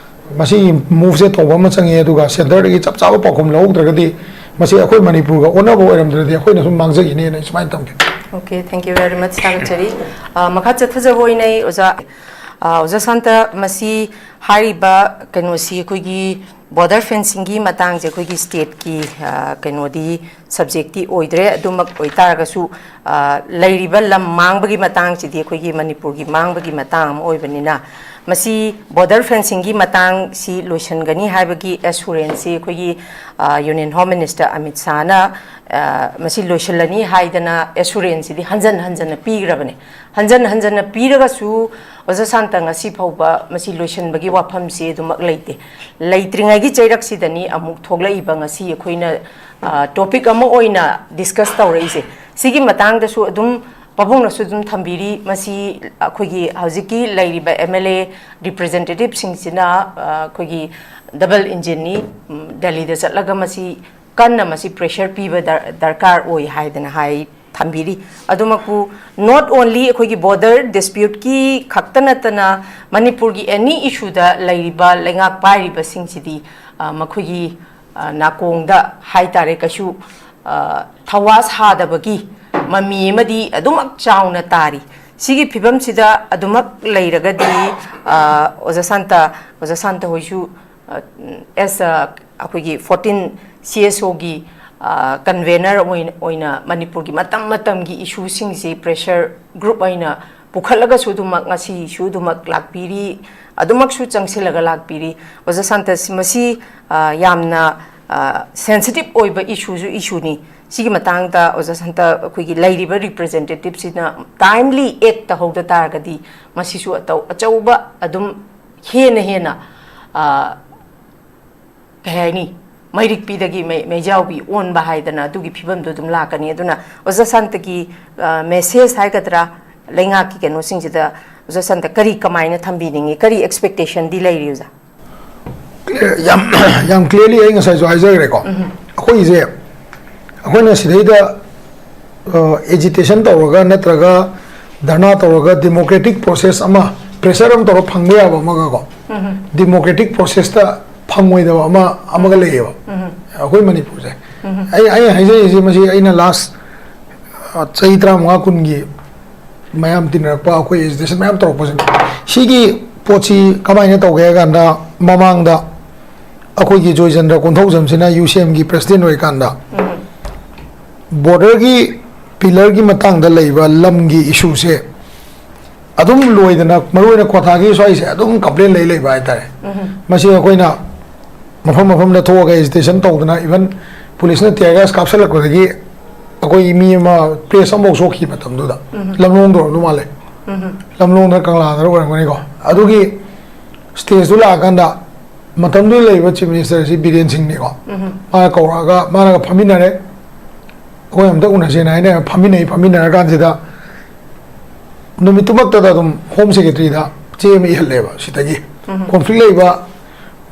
ꯃꯁꯤꯒꯤ move ꯁꯦ ꯇꯧꯕ ꯑꯃ ꯆꯪꯉꯦ, ꯑꯗꯨꯒ centre ꯗꯒꯤ ꯆꯞ ꯆꯥꯕ ꯄꯥꯎꯈꯨꯝ ꯂꯧꯍꯧꯗ꯭ꯔꯒꯗꯤ ꯃꯁꯤ ꯑꯩꯈꯣꯏ ꯃꯅꯤꯄꯨꯔꯒ ꯑꯣꯟꯅꯕ ꯑꯣꯏꯔꯝꯗ꯭ꯔꯗꯤ ꯑꯩꯈꯣꯏꯅ ꯁꯨꯝ ꯃꯥꯡꯖꯈꯤꯅꯦꯅ ꯑꯩ ꯁꯨꯃꯥꯏꯅ ꯊꯝꯒꯦ꯫ Okay, thank you very much, ꯊꯥꯒꯠꯆꯔꯤ꯫ ꯑ, ꯃꯈꯥ ꯆꯠꯊꯖꯕ ꯑꯣꯏꯅ ꯑꯩ ꯑꯣꯖꯥ, ꯑ, ꯑꯣꯖꯥ ꯁꯥꯟꯇ, ꯃꯁꯤ ꯍꯥꯏꯔꯤꯕ ꯀꯩꯅꯣꯁꯤ ꯑꯩꯈꯣꯏꯒꯤ border fencing ꯒꯤ ꯃꯇꯥꯡꯁꯦ ꯑꯩꯈꯣꯏꯒꯤ state ꯀꯤ, ꯑ, ꯀꯩꯅꯣꯗꯤ subject ꯇꯤ ꯑꯣꯏꯗ꯭ꯔꯦ꯫ ꯑꯗꯨꯃꯛ ꯑꯣꯏꯇꯥꯔꯒꯁꯨ, ꯑ, ꯂꯩꯔꯤꯕ ꯂꯝ ꯃꯥꯡꯕꯒꯤ ꯃꯇꯥꯡꯁꯤꯗꯤ ꯑꯩꯈꯣꯏꯒꯤ ꯃꯅꯤꯄꯨꯔꯒꯤ ꯃꯥꯡꯕꯒꯤ ꯃꯇꯥꯡ ꯑꯃ ꯑꯣꯏꯕꯅꯤꯅ, ꯃꯁꯤ border fencing ꯒꯤ ꯃꯇꯥꯡꯁꯤ ꯂꯣꯏꯁꯤꯟꯒꯅꯤ ꯍꯥꯏꯕꯒꯤ assurance ꯁꯤ ꯑꯩꯈꯣꯏꯒꯤ, ꯑ, Union Home Minister ꯑꯃꯤꯠ ꯁꯥꯍꯅ, ꯑ, ꯃꯁꯤ ꯂꯣꯏꯁꯤꯜꯂꯅꯤ ꯍꯥꯏꯗꯅ assurance ꯁꯤꯗꯤ ꯍꯟꯖꯟ ꯍꯟꯖꯟꯅ ꯄꯤꯈ꯭ꯔꯕꯅꯦ꯫ ꯍꯟꯖꯟ ꯍꯟꯖꯟꯅ ꯄꯤꯔꯒꯁꯨ ꯑꯣꯖꯥ ꯁꯥꯟꯇ, ꯉꯁꯤ ꯐꯥꯎꯕ ꯃꯁꯤ ꯂꯣꯏꯁꯤꯟꯕꯒꯤ ꯋꯥꯐꯝꯁꯤ ꯑꯗꯨꯃꯛ ꯂꯩꯇꯦ꯫ ꯂꯩꯇ꯭ꯔꯤꯉꯩꯒꯤ ꯆꯩꯔꯛꯁꯤꯗꯅꯤ ꯑꯃꯨꯛ ꯊꯣꯛꯂꯛꯏꯕ ꯉꯁꯤ ꯑꯩꯈꯣꯏꯅ, ꯑ, topic ꯑꯃ ꯑꯣꯏꯅ discuss ꯇꯧꯔꯛꯏꯁꯦ꯫ ꯁꯤꯒꯤ ꯃꯇꯥꯡꯗꯁꯨ ꯑꯗꯨꯝ ꯄꯥꯕꯨꯡꯅꯁꯨ ꯑꯗꯨꯝ ꯊꯝꯕꯤꯔꯤ, ꯃꯁꯤ ꯑꯩꯈꯣꯏꯒꯤ ꯍꯧꯖꯤꯛꯀꯤ ꯂꯩꯔꯤꯕ M L A representative ꯁꯤꯡꯁꯤꯅ, ꯑ, ꯑꯩꯈꯣꯏꯒꯤ double engine ꯅꯤ, ꯎꯝ, ꯗꯦꯜꯂꯤꯗ ꯆꯠꯂꯒ ꯃꯁꯤ ꯀꯟꯅ ꯃꯁꯤ pressure ꯄꯤꯕ ꯗꯔ-, ꯗꯔꯀꯥꯔ ꯑꯣꯏ ꯍꯥꯏꯗꯅ ꯍꯥꯏ ꯊꯝꯕꯤꯔꯤ꯫ ꯑꯗꯨꯃꯛꯄꯨ not only ꯑꯩꯈꯣꯏꯒꯤ border dispute ꯀꯤ ꯈꯛꯇ ꯅꯠꯇꯅ ꯃꯅꯤꯄꯨꯔꯒꯤ any issue ꯗ ꯂꯩꯔꯤꯕ ꯂꯩꯉꯥꯛ ꯄꯥꯏꯔꯤꯕꯁꯤꯡꯁꯤꯗꯤ, ꯑ, ꯃꯈꯣꯏꯒꯤ, ꯑ, ꯅꯥꯀꯣꯡꯗ ꯍꯥꯏꯇꯥꯔꯦ ꯀꯩꯁꯨ, ꯑ, ꯊꯋꯥ ꯁꯥꯗꯕꯒꯤ ꯃꯃꯤ ꯑꯃꯗꯤ ꯑꯗꯨꯃꯛ ꯆꯥꯎꯅ ꯇꯥꯔꯤ꯫ ꯁꯤꯒꯤ ꯐꯤꯕꯝꯁꯤꯗ ꯑꯗꯨꯃꯛ ꯂꯩꯔꯒꯗꯤ, ꯑ, ꯑꯣꯖꯥ ꯁꯥꯟꯇ, ꯑꯣꯖꯥ ꯁꯥꯟꯇ ꯍꯣꯏꯁꯨ, ꯑ, as a ꯑꯩꯈꯣꯏꯒꯤ fourteen C S O ꯒꯤ, ꯑ, convener ꯑꯣꯏꯅ, ꯑꯣꯏꯅ ꯃꯅꯤꯄꯨꯔꯒꯤ ꯃꯇꯝ ꯃꯇꯝꯒꯤ issue ꯁꯤꯡꯁꯤ pressure group ꯑꯣꯏꯅ ꯄꯨꯈꯠꯂꯒꯁꯨ ꯑꯗꯨꯃꯛ ꯉꯁꯤꯁꯨ ꯑꯗꯨꯃꯛ ꯂꯥꯛꯄꯤꯔꯤ, ꯑꯗꯨꯃꯛꯁꯨ ꯆꯪꯁꯤꯜꯂꯒ ꯂꯥꯛꯄꯤꯔꯤ꯫ ꯑꯣꯖꯥ ꯁꯥꯟꯇ, ꯃꯁꯤ, ꯑ, ꯌꯥꯝꯅ, ꯑ, sensitive ꯑꯣꯏꯕ issue ꯁꯨ issue ꯅꯤ꯫ ꯁꯤꯒꯤ ꯃꯇꯥꯡꯗ ꯑꯣꯖꯥ ꯁꯥꯟꯇ, ꯑꯩꯈꯣꯏꯒꯤ ꯂꯩꯔꯤꯕ representative ꯁꯤꯅ timely act ꯇꯧꯍꯧꯗ ꯇꯥꯔꯒꯗꯤ ꯃꯁꯤꯁꯨ ꯑꯇꯧ-, ꯑꯆꯧꯕ ꯑꯗꯨꯝ ꯍꯦꯟꯅ ꯍꯦꯟꯅ, ꯑ, ꯀꯩ ꯍꯥꯏꯅꯤ, ꯃꯩꯔꯤꯛꯄꯤꯗꯒꯤ ꯃꯩ ꯃꯩꯖꯥꯎꯕꯤ ꯑꯣꯟꯕ ꯍꯥꯏꯗꯅ ꯑꯗꯨꯒꯤ ꯐꯤꯕꯝꯗꯨ ꯑꯗꯨꯝ ꯂꯥꯛꯀꯅꯤ꯫ ꯑꯗꯨꯅ ꯑꯣꯖꯥ ꯁꯥꯟꯇꯒꯤ ꯃꯦꯁꯦꯖ ꯍꯥꯏꯒꯗ꯭ꯔꯥ, ꯂꯩꯉꯥꯛꯀꯤ ꯀꯩꯅꯣꯁꯤꯡꯁꯤꯗ ꯑꯣꯖꯥ ꯁꯥꯟꯇ ꯀꯔꯤ ꯀꯃꯥꯏꯅ ꯊꯝꯕꯤꯅꯤꯡꯉꯤ, ꯀꯔꯤ ꯑꯦꯛꯁꯄꯦꯛꯇꯦꯁꯟꯗꯤ ꯂꯩꯔꯤ ꯑꯣꯖꯥ? ꯌꯥꯝ ꯌꯥꯝ ꯀ꯭ꯂꯤꯌꯥꯔꯂꯤ ꯑꯩ ꯉꯁꯥꯏꯁꯨ ꯍꯥꯏꯖꯈ꯭ꯔꯦꯀꯣ꯫ ꯑꯩꯈꯣꯏꯁꯦ, ꯑꯩꯈꯣꯏꯅ ꯁꯤꯗꯩꯗ ꯑꯦꯖꯤꯇꯦꯁꯟ ꯇꯧꯔꯒ ꯅꯠꯇ꯭ꯔꯒ ꯙꯔꯅꯥ ꯇꯧꯔꯒ ꯗꯦꯃꯣꯀ꯭ꯔꯦꯇꯤꯛ ꯄ꯭ꯔꯣꯁꯦꯁ ꯑꯃ, ꯄ꯭ꯔꯦꯁꯔ ꯑꯃ ꯇꯧꯔꯒ ꯐꯪꯕ ꯌꯥꯕ ꯑꯃꯒꯀꯣ, ꯗꯦꯃꯣꯀ꯭ꯔꯦꯇꯤꯛ ꯄ꯭ꯔꯣꯁꯦꯁꯇ ꯐꯪꯉꯣꯏꯗꯕ ꯑꯃ ꯑꯃꯒ ꯂꯩꯌꯦꯕ ꯑꯩꯈꯣꯏ ꯃꯅꯤꯄꯨꯔꯁꯦ꯫ ꯑꯩ ꯑꯩꯅ ꯍꯥꯏꯖꯔꯤꯁꯦ, ꯃꯁꯤ ꯑꯩꯅ ꯂꯥꯁ ꯆꯍꯤ ꯇꯔꯥꯃꯉꯥ ꯀꯨꯟꯒꯤ ꯃꯌꯥꯝ ꯇꯤꯟꯅꯔꯛꯄ, ꯑꯩꯈꯣꯏ ꯑꯦꯖꯤꯇꯦꯁꯟ ꯃꯌꯥꯝ ꯇꯧꯔꯛꯄꯁꯤꯡ, ꯁꯤꯒꯤ ꯄꯣꯠꯁꯤ ꯀꯃꯥꯏꯅ ꯇꯧꯒꯦ ꯍꯥꯏ ꯀꯥꯟꯗ, ꯃꯃꯥꯡꯗ ꯑꯩꯈꯣꯏꯒꯤ ꯖꯣꯏꯆꯟꯗ꯭ꯔ ꯀꯣꯟꯊꯧꯖꯝꯁꯤꯅ ꯌꯨ ꯁꯤ ꯑꯦꯝꯒꯤ ꯄ꯭ꯔꯦꯁꯤꯗꯦꯟ ꯑꯣꯏꯔꯤꯀꯥꯟꯗ ꯕꯣꯔꯗꯔꯒꯤ ꯄꯤꯂꯔꯒꯤ ꯃꯇꯥꯡꯗ ꯂꯩꯕ ꯂꯝꯒꯤ ꯏꯁꯨꯁꯦ ꯑꯗꯨꯝ ꯂꯣꯏꯗꯅ, ꯃꯔꯨꯑꯣꯏꯅ ꯀ꯭ꯋꯥꯊꯥꯒꯤ ꯁ꯭ꯋꯥꯏꯁꯦ ꯑꯗꯨꯝ ꯀꯝꯄ꯭ꯂꯦꯟ ꯂꯩ ꯂꯩꯕ ꯍꯥꯏꯇꯥꯔꯦ꯫ ꯃꯁꯤ ꯑꯩꯈꯣꯏꯅ ꯃꯐꯝ ꯃꯐꯝꯗ ꯊꯣꯛꯑꯒ ꯑꯦꯖꯤꯇꯦꯁꯟ ꯇꯧꯗꯅ, ꯏꯚꯟ ꯄꯨꯂꯤꯁꯅ ꯇꯤꯌꯔ ꯒ꯭ꯌꯥꯁ ꯀꯥꯞꯁꯤꯜꯂꯛꯄꯗꯒꯤ ꯑꯩꯈꯣꯏ ꯃꯤ ꯑꯃ, ꯄ꯭ꯔꯦꯁ ꯑꯃꯐꯥꯎ ꯁꯣꯛꯈꯤ ꯃꯇꯝꯗꯨꯗ꯫ ꯂꯝꯂꯣꯡꯗ ꯑꯣꯏꯔꯝꯗꯧ ꯃꯥꯜꯂꯦ, ꯂꯝꯂꯣꯡꯗ ꯀꯪꯂꯥꯗ ꯑꯣꯏꯔꯝꯒꯅꯤꯀꯣ꯫ ꯑꯗꯨꯒꯤ ꯁ꯭ꯇꯦꯖꯇꯨ ꯂꯥꯛꯑꯀꯥꯟꯗ ꯃꯇꯝꯗꯨꯗ ꯂꯩꯔꯤꯕ ꯆꯤꯐ ꯃꯤꯅꯤꯁꯇꯔꯁꯤ ꯕꯤꯔꯦꯟ ꯁꯤꯡꯅꯤꯀꯣ꯫ ꯃꯥꯅ ꯀꯧꯔꯛꯑꯒ ꯃꯥꯅꯒ ꯐꯝꯃꯤꯟꯅꯔꯦ, ꯑꯩꯈꯣꯏ ꯑꯝꯇ ꯎꯅꯁꯦꯅ ꯍꯥꯏꯅ ꯐꯝꯃꯤꯟꯅꯩ꯫ ꯐꯝꯃꯤꯟꯅꯔ ꯀꯥꯟꯁꯤꯗ ꯅꯨꯃꯤꯠꯇꯨꯃꯛꯇꯗ ꯑꯗꯨꯝ ꯍꯣꯝ ꯁꯦꯀ꯭ꯔꯦꯇꯔꯤꯗ ꯆꯦ ꯑꯃ ꯏꯍꯜꯂꯦꯕ, ꯁꯤꯗꯒꯤ ꯀꯣꯟꯐ꯭ꯂꯤꯛ ꯂꯩꯕ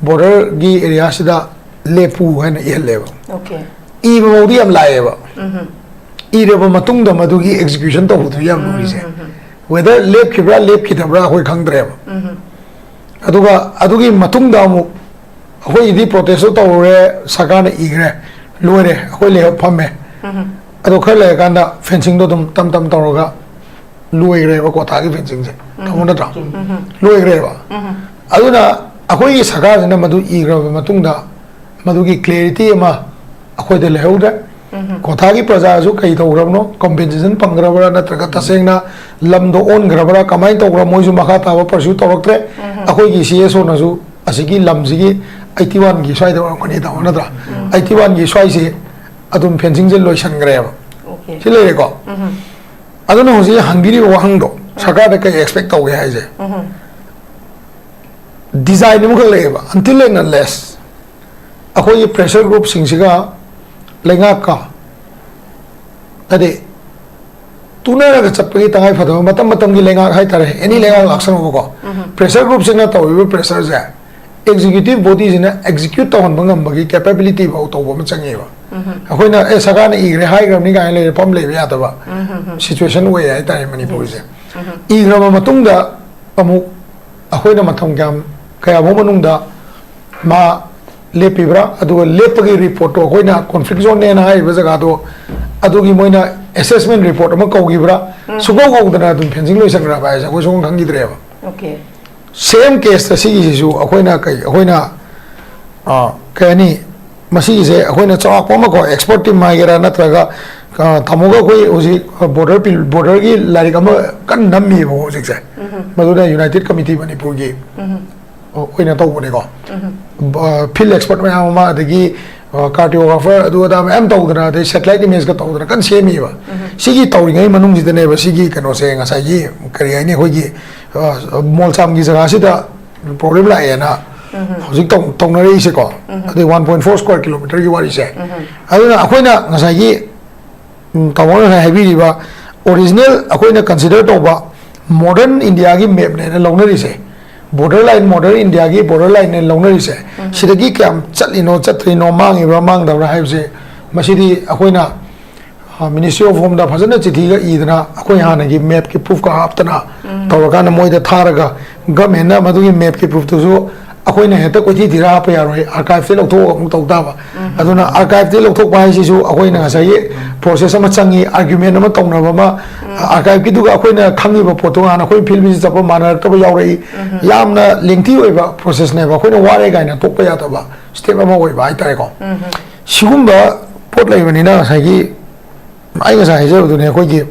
ꯕꯣꯔꯗꯔꯒꯤ ꯑꯦꯔꯤꯌꯥꯁꯤꯗ ꯂꯦꯞꯄꯨ ꯍꯥꯏꯅ ꯏꯍꯜꯂꯦꯕ꯫ ꯑꯣꯀꯦ꯫ ꯏꯕ ꯐꯥꯎꯗꯤ ꯌꯥꯝ ꯂꯥꯛꯑꯦꯕ, ꯏꯔꯕ ꯃꯇꯨꯡꯗ ꯃꯗꯨꯒꯤ ꯑꯦꯛꯖꯤꯀ꯭ꯌꯨꯁꯟ ꯇꯧꯕꯗꯨ ꯌꯥꯝ ꯂꯨꯔꯤꯁꯦ꯫ ꯋꯦꯗꯔ ꯂꯦꯞꯈꯤꯕ꯭ꯔꯥ ꯂꯦꯞꯈꯤꯗꯕ꯭ꯔꯥ ꯑꯩꯈꯣꯏ ꯈꯪꯗ꯭ꯔꯦꯕ꯫ ꯑꯗꯨꯒ ꯑꯗꯨꯒꯤ ꯃꯇꯨꯡꯗ ꯑꯃꯨꯛ ꯑꯩꯈꯣꯏꯒꯤꯗꯤ ꯄ꯭ꯔꯣꯇꯦꯁꯇꯨ ꯇꯧꯔꯨꯔꯦ, ꯁꯔꯀꯥꯔꯅ ꯏꯈ꯭ꯔꯦ, ꯂꯣꯏꯔꯦ, ꯑꯩꯈꯣꯏ ꯂꯩꯍꯧ ꯐꯝꯃꯦ꯫ ꯑꯗꯣ ꯈꯔ ꯂꯩꯔꯀꯥꯟꯗ ꯐꯦꯟꯁꯤꯡꯗꯣ ꯑꯗꯨꯝ ꯇꯝ ꯇꯝ ꯇꯧꯔꯒ ꯂꯣꯏꯈ꯭ꯔꯦꯕ, ꯀ꯭ꯋꯥꯊꯥꯒꯤ ꯐꯦꯟꯁꯤꯡꯁꯦ꯫ ꯈꯪꯕ ꯅꯠꯇ꯭ꯔꯣ? ꯂꯣꯏꯈ꯭ꯔꯦꯕ꯫ ꯑꯗꯨꯅ ꯑꯩꯈꯣꯏꯒꯤ ꯁꯔꯀꯥꯔꯁꯤꯅ ꯃꯗꯨ ꯏꯈ꯭ꯔꯕ ꯃꯇꯨꯡꯗ ꯃꯗꯨꯒꯤ ꯀ꯭ꯂꯦꯔꯤꯇꯤ ꯑꯃ ꯑꯩꯈꯣꯏꯗ ꯂꯩꯍꯧꯗ꯭ꯔꯦ꯫ ꯀ꯭ꯋꯥꯊꯥꯒꯤ ꯄ꯭ꯔꯖꯥꯁꯨ ꯀꯩ ꯇꯧꯈ꯭ꯔꯕꯅꯣ, ꯀꯣꯝꯄꯦꯟꯁꯦꯁꯟ ꯐꯪꯈ꯭ꯔꯕ꯭ꯔꯥ, ꯅꯠꯇ꯭ꯔꯒ ꯇꯁꯦꯡꯅ ꯂꯝꯗꯣ ꯑꯣꯟꯈ꯭ꯔꯕ꯭ꯔꯥ, ꯀꯃꯥꯏꯅ ꯇꯧꯕ꯭ꯔꯥ, ꯃꯣꯏꯁꯨ ꯃꯈꯥ ꯇꯥꯕ ꯄꯔꯁꯨ ꯇꯧꯔꯛꯇ꯭ꯔꯦ꯫ ꯑꯩꯈꯣꯏꯒꯤ ꯁꯤ ꯑꯦꯁ ꯑꯣꯅꯁꯨ ꯑꯁꯤꯒꯤ ꯂꯝꯁꯤꯒꯤ ꯑꯩꯠꯇꯤ ꯋꯥꯟꯒꯤ ꯁ꯭ꯋꯥꯏꯗ ꯑꯣꯏꯔꯝꯒꯅꯤ, ꯇꯥꯃꯣ, ꯅꯠꯇ꯭ꯔꯥ? ꯑꯩꯠꯇꯤ ꯋꯥꯟꯒꯤ ꯁ꯭ꯋꯥꯏꯁꯦ ꯑꯗꯨꯝ ꯐꯦꯟꯁꯤꯡꯁꯦ ꯂꯣꯏꯁꯟꯈ꯭ꯔꯦꯕ꯫ ꯑꯣꯀꯦ꯫ ꯁꯤ ꯂꯩꯔꯦꯀꯣ꯫ ꯑꯗꯨꯅ ꯍꯧꯖꯤꯛ ꯍꯪꯕꯤꯔꯤꯕ ꯋꯥꯍꯪꯗꯣ, ꯁꯔꯀꯥꯔꯗ ꯀꯩ ꯑꯦꯛꯁꯄꯦꯛ ꯇꯧꯒꯦ ꯍꯥꯏꯁꯦ, ꯗꯤꯖꯥꯏꯟ ꯑꯃꯈꯛ ꯂꯩꯌꯦꯕ, until and unless ꯑꯩꯈꯣꯏꯒꯤ ꯄ꯭ꯔꯦꯁꯔ ꯒ꯭ꯔꯨꯞꯁꯤꯡꯁꯤꯒ ꯂꯩꯉꯥꯛꯀ, ꯍꯥꯏꯗꯤ, ꯇꯨꯅꯔꯒ ꯆꯠꯄꯒꯤ ꯇꯉꯥꯏ ꯐꯗꯕ ꯃꯇꯝ ꯃꯇꯝꯒꯤ ꯂꯩꯉꯥꯛ ꯍꯥꯏꯇꯥꯔꯦ, ꯑꯦꯅꯤ ꯂꯩꯉꯥꯛ ꯂꯥꯛꯁꯅꯨꯕꯀꯣ, ꯄ꯭ꯔꯦꯁꯔ ꯒ꯭ꯔꯨꯞꯁꯤꯅ ꯇꯧꯔꯤꯕ ꯄ꯭ꯔꯦꯁꯔꯁꯦ ꯑꯦꯛꯖꯤꯀ꯭ꯌꯨꯇꯤꯚ ꯕꯣꯗꯤꯁꯤꯅ ꯑꯦꯛꯖꯤꯀ꯭ꯌꯨꯠ ꯇꯧꯍꯟꯕ ꯉꯝꯕꯒꯤ ꯀꯦꯄꯦꯕꯤꯂꯤꯇꯤ ꯐꯥꯎ ꯇꯧꯕ ꯑꯃ ꯆꯪꯉꯦꯕ꯫ ꯑꯩꯈꯣꯏꯅ, "ꯑꯦ, ꯁꯔꯀꯥꯔꯅ ꯏꯈ꯭ꯔꯦ, ꯍꯥꯏꯈ꯭ꯔꯕꯅꯤ" ꯀꯥꯏꯅ ꯂꯩꯔ ꯐꯝ ꯂꯩꯕ ꯌꯥꯗꯕ ꯁꯤꯆꯨꯋꯦꯁꯟ ꯑꯣꯏ ꯍꯥꯏꯇꯥꯔꯦ ꯃꯅꯤꯄꯨꯔꯁꯦ꯫ ꯏꯈ꯭ꯔꯕ ꯃꯇꯨꯡꯗ ꯑꯃꯨꯛ ꯑꯩꯈꯣꯏꯅ ꯃꯇꯝ ꯀꯌꯥꯝ, ꯀꯌꯥꯐꯥꯎ ꯃꯅꯨꯡꯗ ꯃꯥ ꯂꯦꯞꯄꯤꯕ꯭ꯔꯥ, ꯑꯗꯨꯒ ꯂꯦꯞꯄꯒꯤ ꯔꯤꯄꯣꯔꯠꯇꯣ, ꯑꯩꯈꯣꯏꯅ ꯀꯣꯟꯐ꯭ꯂꯤꯛ ꯖꯣꯟꯅꯦꯅ ꯍꯥꯏꯔꯤꯕ ꯖꯒꯥꯗꯣ, ꯑꯗꯨꯒꯤ ꯃꯣꯏꯅ ꯑꯦꯁꯦꯁꯃꯦꯟ ꯔꯤꯄꯣꯔꯠ ꯑꯃ ꯀꯧꯈꯤꯕ꯭ꯔꯥ, ꯁꯨꯀꯧ ꯀꯧꯗꯅ ꯑꯗꯨꯝ ꯐꯦꯟꯁꯤꯡ ꯂꯣꯏꯁꯟꯈ꯭ꯔꯕ ꯍꯥꯏꯁꯦ ꯑꯩꯈꯣꯏ ꯁꯨꯡꯈꯪ ꯈꯪꯈꯤꯗ꯭ꯔꯦꯕ꯫ ꯑꯣꯀꯦ꯫ ꯁꯦꯝ ꯀꯦꯁꯇ ꯁꯤꯒꯤꯁꯤꯁꯨ ꯑꯩꯈꯣꯏꯅ ꯀꯩ, ꯑꯩꯈꯣꯏꯅ, ꯑ, ꯀꯩ ꯍꯥꯏꯅꯤ, ꯃꯁꯤꯒꯤꯁꯦ ꯑꯩꯈꯣꯏꯅ ꯆꯥꯎꯔꯥꯛꯄ ꯑꯃꯀꯣ, ꯑꯦꯛꯁꯄꯔꯠ ꯇꯤꯝ ꯍꯥꯏꯒꯦꯔꯥ, ꯅꯠꯇ꯭ꯔꯒ, ꯑ, ꯇꯥꯃꯣꯒ ꯑꯩꯈꯣꯏ ꯍꯧꯖꯤꯛ ꯕꯣꯔꯗꯔ ꯕꯤꯜ, ꯕꯣꯔꯗꯔꯒꯤ ꯂꯥꯏꯔꯤꯛ ꯑꯃ ꯀꯟꯅ ꯅꯝꯃꯤꯕꯀꯣ ꯍꯧꯖꯤꯛꯁꯦ꯫ ꯃꯗꯨꯅ ꯌꯨꯅꯥꯏꯇꯦꯗ ꯀꯃꯤꯇꯤ ꯃꯅꯤꯄꯨꯔꯒꯤ ꯑꯣꯏꯅ ꯇꯧꯕꯅꯦꯀꯣ꯫ ꯐꯤꯜꯗ ꯑꯦꯛꯁꯄꯔꯠ ꯃꯌꯥꯝ ꯑꯃ, ꯑꯗꯒꯤ ꯀꯥꯔꯗꯤꯑꯣꯒ꯭ꯔꯥꯐꯔ, ꯑꯗꯨ ꯑꯗꯥ ꯃꯌꯥꯝ ꯇꯧꯗꯅ, ꯑꯗꯩ ꯁꯦꯇꯦꯂꯥꯏꯠ ꯏꯃꯦꯖꯀ ꯇꯧꯗꯅ ꯀꯟꯅ ꯁꯦꯝꯃꯤꯕ꯫ ꯁꯤꯒꯤ ꯇꯧꯔꯤꯉꯩ ꯃꯅꯨꯡꯁꯤꯗꯅꯦꯕ ꯁꯤꯒꯤ ꯀꯩꯅꯣꯁꯦ, ꯉꯁꯥꯏꯒꯤ, ꯀꯔꯤ ꯍꯥꯏꯅꯤ, ꯑꯩꯈꯣꯏꯒꯤ, ꯑ, ꯃꯣꯜꯆꯥꯝꯒꯤ ꯖꯒꯥꯁꯤꯗ ꯄ꯭ꯔꯣꯕ꯭ꯂꯦꯝ ꯂꯥꯛꯑꯦꯅ ꯍꯧꯖꯤꯛ ꯇꯧ-, ꯇꯧꯅꯔꯛꯏꯁꯦꯀꯣ꯫ ꯑꯗꯩ ꯋꯥꯟ ꯄꯣꯏꯟ ꯐꯣꯔ ꯁ꯭ꯀ꯭ꯋꯥꯔ ꯀꯤꯂꯣꯃꯤꯇꯔꯒꯤ ꯋꯥꯔꯤꯁꯦ꯫ ꯑꯗꯨꯅ ꯑꯩꯈꯣꯏꯅ ꯉꯁꯥꯏꯒꯤ, ꯎꯝ, ꯇꯥꯃꯣꯅ ꯉꯁꯥꯏ ꯍꯥꯏꯕꯤꯔꯤꯕ ꯑꯣꯔꯤꯖꯤꯅꯦꯜ ꯑꯩꯈꯣꯏꯅ ꯀꯟꯁꯤꯗꯔ ꯇꯧꯕ ꯃꯣꯗꯔꯟ ꯏꯟꯗꯤꯌꯥꯒꯤ ꯃꯦꯞꯅꯦꯅ ꯂꯧꯅꯔꯤꯁꯦ, ꯕꯣꯔꯗꯔ ꯂꯥꯏꯟ, ꯃꯣꯗꯔꯟ ꯏꯟꯗꯤꯌꯥꯒꯤ ꯕꯣꯔꯗꯔ ꯂꯥꯏꯟꯅꯦꯅ ꯂꯧꯅꯔꯤꯁꯦ, ꯁꯤꯗꯒꯤ ꯀꯌꯥꯝ ꯆꯠꯂꯤꯅꯣ, ꯆꯠꯇ꯭ꯔꯤꯅꯣ, ꯃꯥꯡꯉꯤꯕ꯭ꯔꯥ ꯃꯥꯡꯗꯕ꯭ꯔꯥ ꯍꯥꯏꯕꯁꯦ, ꯃꯁꯤꯗꯤ ꯑꯩꯈꯣꯏꯅ, ꯑ, ꯃꯤꯅꯤꯁꯇ꯭ꯔꯤ ꯑꯣꯐ ꯍꯣꯝꯗ ꯐꯖꯅ ꯆꯤꯊꯤꯒ ꯏꯗꯅ, ꯑꯩꯈꯣꯏ ꯍꯥꯟꯅꯒꯤ ꯃꯦꯞꯀꯤ ꯄ꯭ꯔꯨꯐꯀ ꯍꯥꯞꯇꯅ ꯇꯧꯔꯀꯥꯟꯗ ꯃꯣꯏꯗ ꯊꯥꯔꯒ, ꯒꯃꯦꯟꯅ ꯃꯗꯨꯒꯤ ꯃꯦꯞꯀꯤ ꯄ꯭ꯔꯨꯐꯇꯨꯁꯨ ꯑꯩꯈꯣꯏꯅ ꯍꯦꯛꯇ ꯀꯣꯏꯊꯤ ꯊꯤꯔ ꯍꯥꯞꯄ ꯌꯥꯔꯣꯏ, ꯑꯥꯔꯀꯥꯏꯚꯇꯒꯤ ꯂꯧꯊꯣꯛꯑꯒ ꯑꯃꯨꯛ ꯇꯧ ꯇꯥꯕ꯫ ꯑꯗꯨꯅ ꯑꯥꯔꯀꯥꯏꯚꯇꯒꯤ ꯂꯧꯊꯣꯛꯄ ꯍꯥꯏꯁꯤꯁꯨ ꯑꯩꯈꯣꯏꯅ ꯉꯁꯥꯏꯒꯤ ꯄ꯭ꯔꯣꯁꯦꯁ ꯑꯃ ꯆꯪꯉꯤ, ꯑꯥꯔꯒ꯭ꯌꯨꯃꯦꯟ ꯑꯃ ꯇꯧꯅꯕ ꯑꯃ, ꯑꯥꯔꯀꯥꯏꯚꯀꯤꯗꯨꯒ ꯑꯩꯈꯣꯏꯅ ꯈꯪꯉꯤꯕ ꯄꯣꯠꯇꯣ ꯍꯥꯟꯅ ꯑꯩꯈꯣꯏ ꯐꯤꯜ ꯚꯤꯖꯤꯠ ꯆꯠꯄ ꯃꯥꯟꯅꯔꯛꯇꯕ ꯌꯥꯎꯔꯛꯏ꯫ ꯌꯥꯝꯅ ꯂꯦꯡꯊꯤ ꯑꯣꯏꯕ ꯄ꯭ꯔꯣꯁꯦꯁꯅꯦꯕ, ꯑꯩꯈꯣꯏꯅ ꯋꯥꯔꯦ ꯀꯥꯏꯅ ꯇꯣꯛꯄ ꯌꯥꯗꯕ ꯁ꯭ꯇꯦꯞ ꯑꯃ ꯑꯣꯏꯕ ꯍꯥꯏꯇꯥꯔꯦꯀꯣ꯫ ꯁꯤꯒꯨꯝꯕ ꯄꯣꯠ ꯂꯩꯕꯅꯤꯅ ꯉꯁꯥꯏꯒꯤ ꯑꯩ ꯉꯁꯥꯏ ꯍꯥꯏꯖꯕꯗꯨꯅꯦ, ꯑꯩꯈꯣꯏꯒꯤ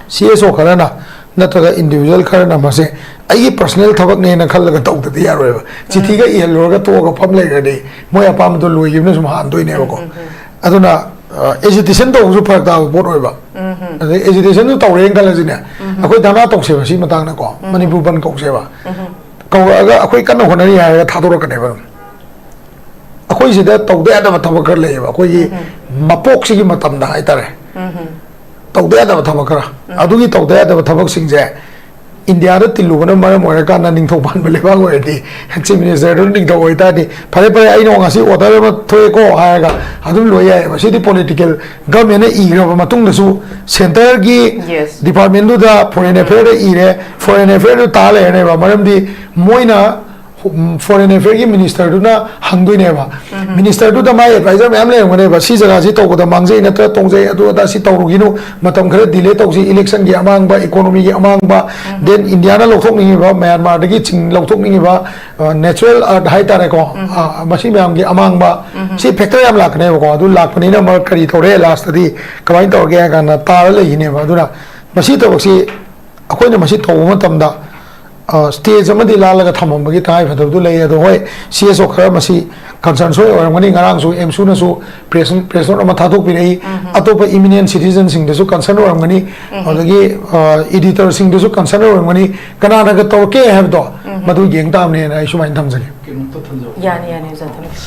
ꯁꯤ ꯑꯦꯁ ꯑꯣ ꯈꯔꯅ ꯅꯠꯇ꯭ꯔꯒ ꯏꯟꯗꯤꯕꯤꯖꯨꯋꯦꯜ ꯈꯔꯅ ꯃꯁꯦ ꯑꯩꯒꯤ ꯄꯔꯁꯣꯅꯦꯜ ꯊꯕꯛꯅꯦꯅ ꯈꯜꯂꯒ ꯇꯧꯗꯗꯤ ꯌꯥꯔꯣꯏꯕ꯫ ꯆꯤꯊꯤꯒ ꯏꯍꯜꯂꯨꯔꯒ ꯇꯣꯛꯑꯒ ꯐꯝ ꯂꯩꯈ꯭ꯔꯗꯤ ꯃꯣꯏ ꯑꯄꯥꯝꯕꯗꯣ ꯂꯣꯏꯈꯤꯕꯅ ꯁꯨꯝ ꯍꯥꯟꯗꯣꯏꯅꯦꯕꯀꯣ꯫ ꯑꯗꯨꯅ, ꯑ, ꯑꯦꯖꯤꯇꯦꯁꯟ ꯇꯧꯕꯁꯨ ꯐꯔꯛ ꯇꯥꯕ ꯄꯣꯠ ꯑꯣꯏꯕ꯫ ꯑꯗꯩ ꯑꯦꯖꯤꯇꯦꯁꯟꯁꯨ ꯇꯧꯔꯦꯅ ꯈꯜꯂꯁꯤꯅꯦ, ꯑꯩꯈꯣꯏ ꯙꯔꯅꯥ ꯇꯧꯁꯦꯕ ꯁꯤ ꯃꯇꯥꯡꯗꯀꯣ, ꯃꯅꯤꯄꯨꯔ ꯕꯟ ꯀꯧꯁꯦꯕ꯫ ꯀꯧꯔꯛꯑꯒ ꯑꯩꯈꯣꯏ ꯀꯟꯅ ꯍꯣꯠꯅꯔꯤ ꯍꯥꯏꯔꯒ ꯊꯥꯗꯣꯔꯛꯀꯅꯦꯕ ꯑꯗꯨꯝ꯫ ꯑꯩꯈꯣꯏ ꯁꯤꯗ ꯇꯧꯗ ꯌꯥꯗꯕ ꯊꯕꯛ ꯈꯔ ꯂꯩꯌꯦꯕ, ꯑꯩꯈꯣꯏꯒꯤ ꯃꯄꯣꯛꯁꯤꯒꯤ ꯃꯇꯝꯗ ꯍꯥꯏꯇꯥꯔꯦ꯫ ꯇꯧꯗ ꯌꯥꯗꯕ ꯊꯕꯛ ꯈꯔ, ꯑꯗꯨꯒꯤ ꯇꯧꯗ ꯌꯥꯗꯕ ꯊꯕꯛꯁꯤꯡꯁꯦ ꯏꯟꯗꯤꯌꯥꯗ ꯇꯤꯜꯂꯨꯕꯅ ꯃꯔꯝ ꯑꯣꯏꯔꯀꯥꯟꯗ ꯅꯤꯡꯊꯧ ꯄꯥꯟꯕ ꯂꯩꯕꯥꯛ ꯑꯣꯏꯔꯗꯤ, ꯆꯤꯐ ꯃꯤꯅꯤꯁꯇꯔꯗꯨ ꯅꯤꯡꯊꯧ ꯑꯣꯏꯇꯥꯔꯗꯤ, "ꯐꯔꯦ, ꯐꯔꯦ, ꯑꯩꯅ ꯉꯁꯤ ꯑꯣꯔꯗꯔ ꯑꯃ ꯊꯣꯛꯑꯦꯀꯣ" ꯍꯥꯏꯔꯒ ꯑꯗꯨꯝ ꯂꯣꯏ ꯌꯥꯏꯑꯕ꯫ ꯁꯤꯗꯤ ꯄꯣꯂꯤꯇꯤꯀꯦꯜ ꯒꯃꯦꯟꯅ ꯏꯈ꯭ꯔꯕ ꯃꯇꯨꯡꯗꯁꯨ, ꯁꯦꯟꯇꯔꯒꯤ Yes. ꯗꯤꯄꯥꯔꯠꯃꯦꯟꯗꯨꯗ ꯐꯣꯔꯦꯟ ꯑꯦꯐꯦꯌꯔꯗ ꯏꯔꯦ, ꯐꯣꯔꯦꯟ ꯑꯦꯐꯦꯌꯔꯗꯨ ꯇꯥ ꯂꯩꯔꯅꯦꯕ꯫ ꯃꯔꯝꯗꯤ ꯃꯣꯏꯅ ꯐꯣꯔꯦꯟ ꯑꯦꯐꯦꯌꯔꯒꯤ ꯃꯤꯅꯤꯁꯇꯔꯗꯨꯅ ꯍꯪꯗꯣꯏꯅꯦꯕ꯫ ꯃꯤꯅꯤꯁꯇꯔꯗꯨꯗ ꯃꯥꯏ ꯑꯦꯗꯚꯥꯏꯖꯔ ꯃꯌꯥꯝ ꯂꯩꯔꯝꯒꯅꯦꯕ, "ꯁꯤ ꯖꯒꯥꯁꯤ ꯇꯧꯕꯗ ꯃꯥꯡꯖꯩ ꯅꯠꯇ꯭ꯔ ꯇꯣꯡꯖꯩ, ꯑꯗꯨ ꯑꯗꯥ ꯁꯤ ꯇꯧꯔꯨꯒꯤꯅꯨ, ꯃꯇꯝ ꯈꯔ ꯗꯤꯂꯦ ꯇꯧꯁꯤ, ꯏꯂꯦꯛꯁꯟꯒꯤ ꯑꯃꯥꯡꯕ, ꯏꯀꯣꯅꯣꯃꯤꯒꯤ ꯑꯃꯥꯡꯕ, ꯗꯦꯟ ꯏꯟꯗꯤꯌꯥꯅ ꯂꯧꯊꯣꯛꯅꯤꯡꯉꯤꯕ, ꯃꯌꯥꯟꯃꯥꯔꯗꯒꯤ ꯆꯤꯡ ꯂꯧꯊꯣꯛꯅꯤꯡꯉꯤꯕ ꯅꯦꯆꯔꯦꯜ ꯑꯥꯔꯠ ꯍꯥꯏꯇꯥꯔꯦꯀꯣ, ꯑ, ꯃꯁꯤ ꯃꯌꯥꯝꯒꯤ ꯑꯃꯥꯡꯕ", ꯁꯤ ꯐꯦꯛꯇꯔ ꯌꯥꯝ ꯂꯥꯛꯀꯅꯦꯕꯀꯣ꯫ ꯑꯗꯨ ꯂꯥꯛꯄꯅꯤꯅ ꯃꯔꯛ ꯀꯔꯤ ꯇꯧꯔꯦ, ꯂꯥꯁꯇꯗꯤ ꯀꯃꯥꯏꯅ ꯇꯧꯔꯒꯦ ꯍꯥꯏ ꯀꯥꯟꯗ ꯇꯥꯔ ꯂꯩꯈꯤꯅꯦꯕ꯫ ꯑꯗꯨꯅ ꯃꯁꯤ ꯊꯕꯛꯁꯤ ꯑꯩꯈꯣꯏꯅ ꯃꯁꯤ ꯇꯧꯕ ꯃꯇꯝꯗ, ꯑ, ꯁ꯭ꯇꯦꯖ ꯑꯃꯗꯤ ꯂꯥꯜꯂꯒ ꯊꯝꯃꯝꯕꯒꯤ ꯇꯉꯥꯏꯐꯗꯕꯗꯨ ꯂꯩ꯫ ꯑꯗꯣ ꯍꯣꯏ, ꯁꯤ ꯑꯦꯁ ꯑꯣ ꯈꯔ ꯃꯁꯤ ꯀꯟꯁꯔꯟ ꯁꯣꯏ ꯑꯣꯏꯔꯝꯒꯅꯤ꯫ ꯉꯔꯥꯡꯁꯨ ꯑꯦꯝꯁꯨꯅꯁꯨ ꯄ꯭ꯔꯦꯁ, ꯄ꯭ꯔꯦꯁ ꯅꯣꯠ ꯑꯃ ꯊꯥꯗꯣꯛꯄꯤꯔꯛꯏ꯫ ꯑꯇꯣꯞꯄ ꯏꯃꯤꯅꯦꯟ ꯁꯤꯇꯤꯖꯟꯁꯤꯡꯗꯁꯨ ꯀꯟꯁꯔꯟ ꯑꯣꯏꯔꯝꯒꯅꯤ, ꯑꯗꯒꯤ, ꯑ, ꯏꯗꯤꯇꯔꯁꯤꯡꯗꯁꯨ ꯀꯟꯁꯔꯟ ꯑꯣꯏꯔꯝꯒꯅꯤ꯫ ꯀꯅꯥꯅꯒ ꯇꯧꯔꯛꯀꯦ ꯍꯥꯏꯕꯗꯣ ꯃꯗꯨ ꯌꯦꯡ ꯇꯥꯕꯅꯦꯅ ꯑꯩ ꯁꯨꯃꯥꯏꯅ ꯊꯝꯖꯒꯦ꯫ ꯀꯩꯅꯣꯝꯇ ꯊꯝꯖꯧ꯫ ꯌꯥꯅꯤ, ꯌꯥꯅꯤ, ꯑꯣꯖꯥ, ꯊꯝꯕꯤꯌꯨ꯫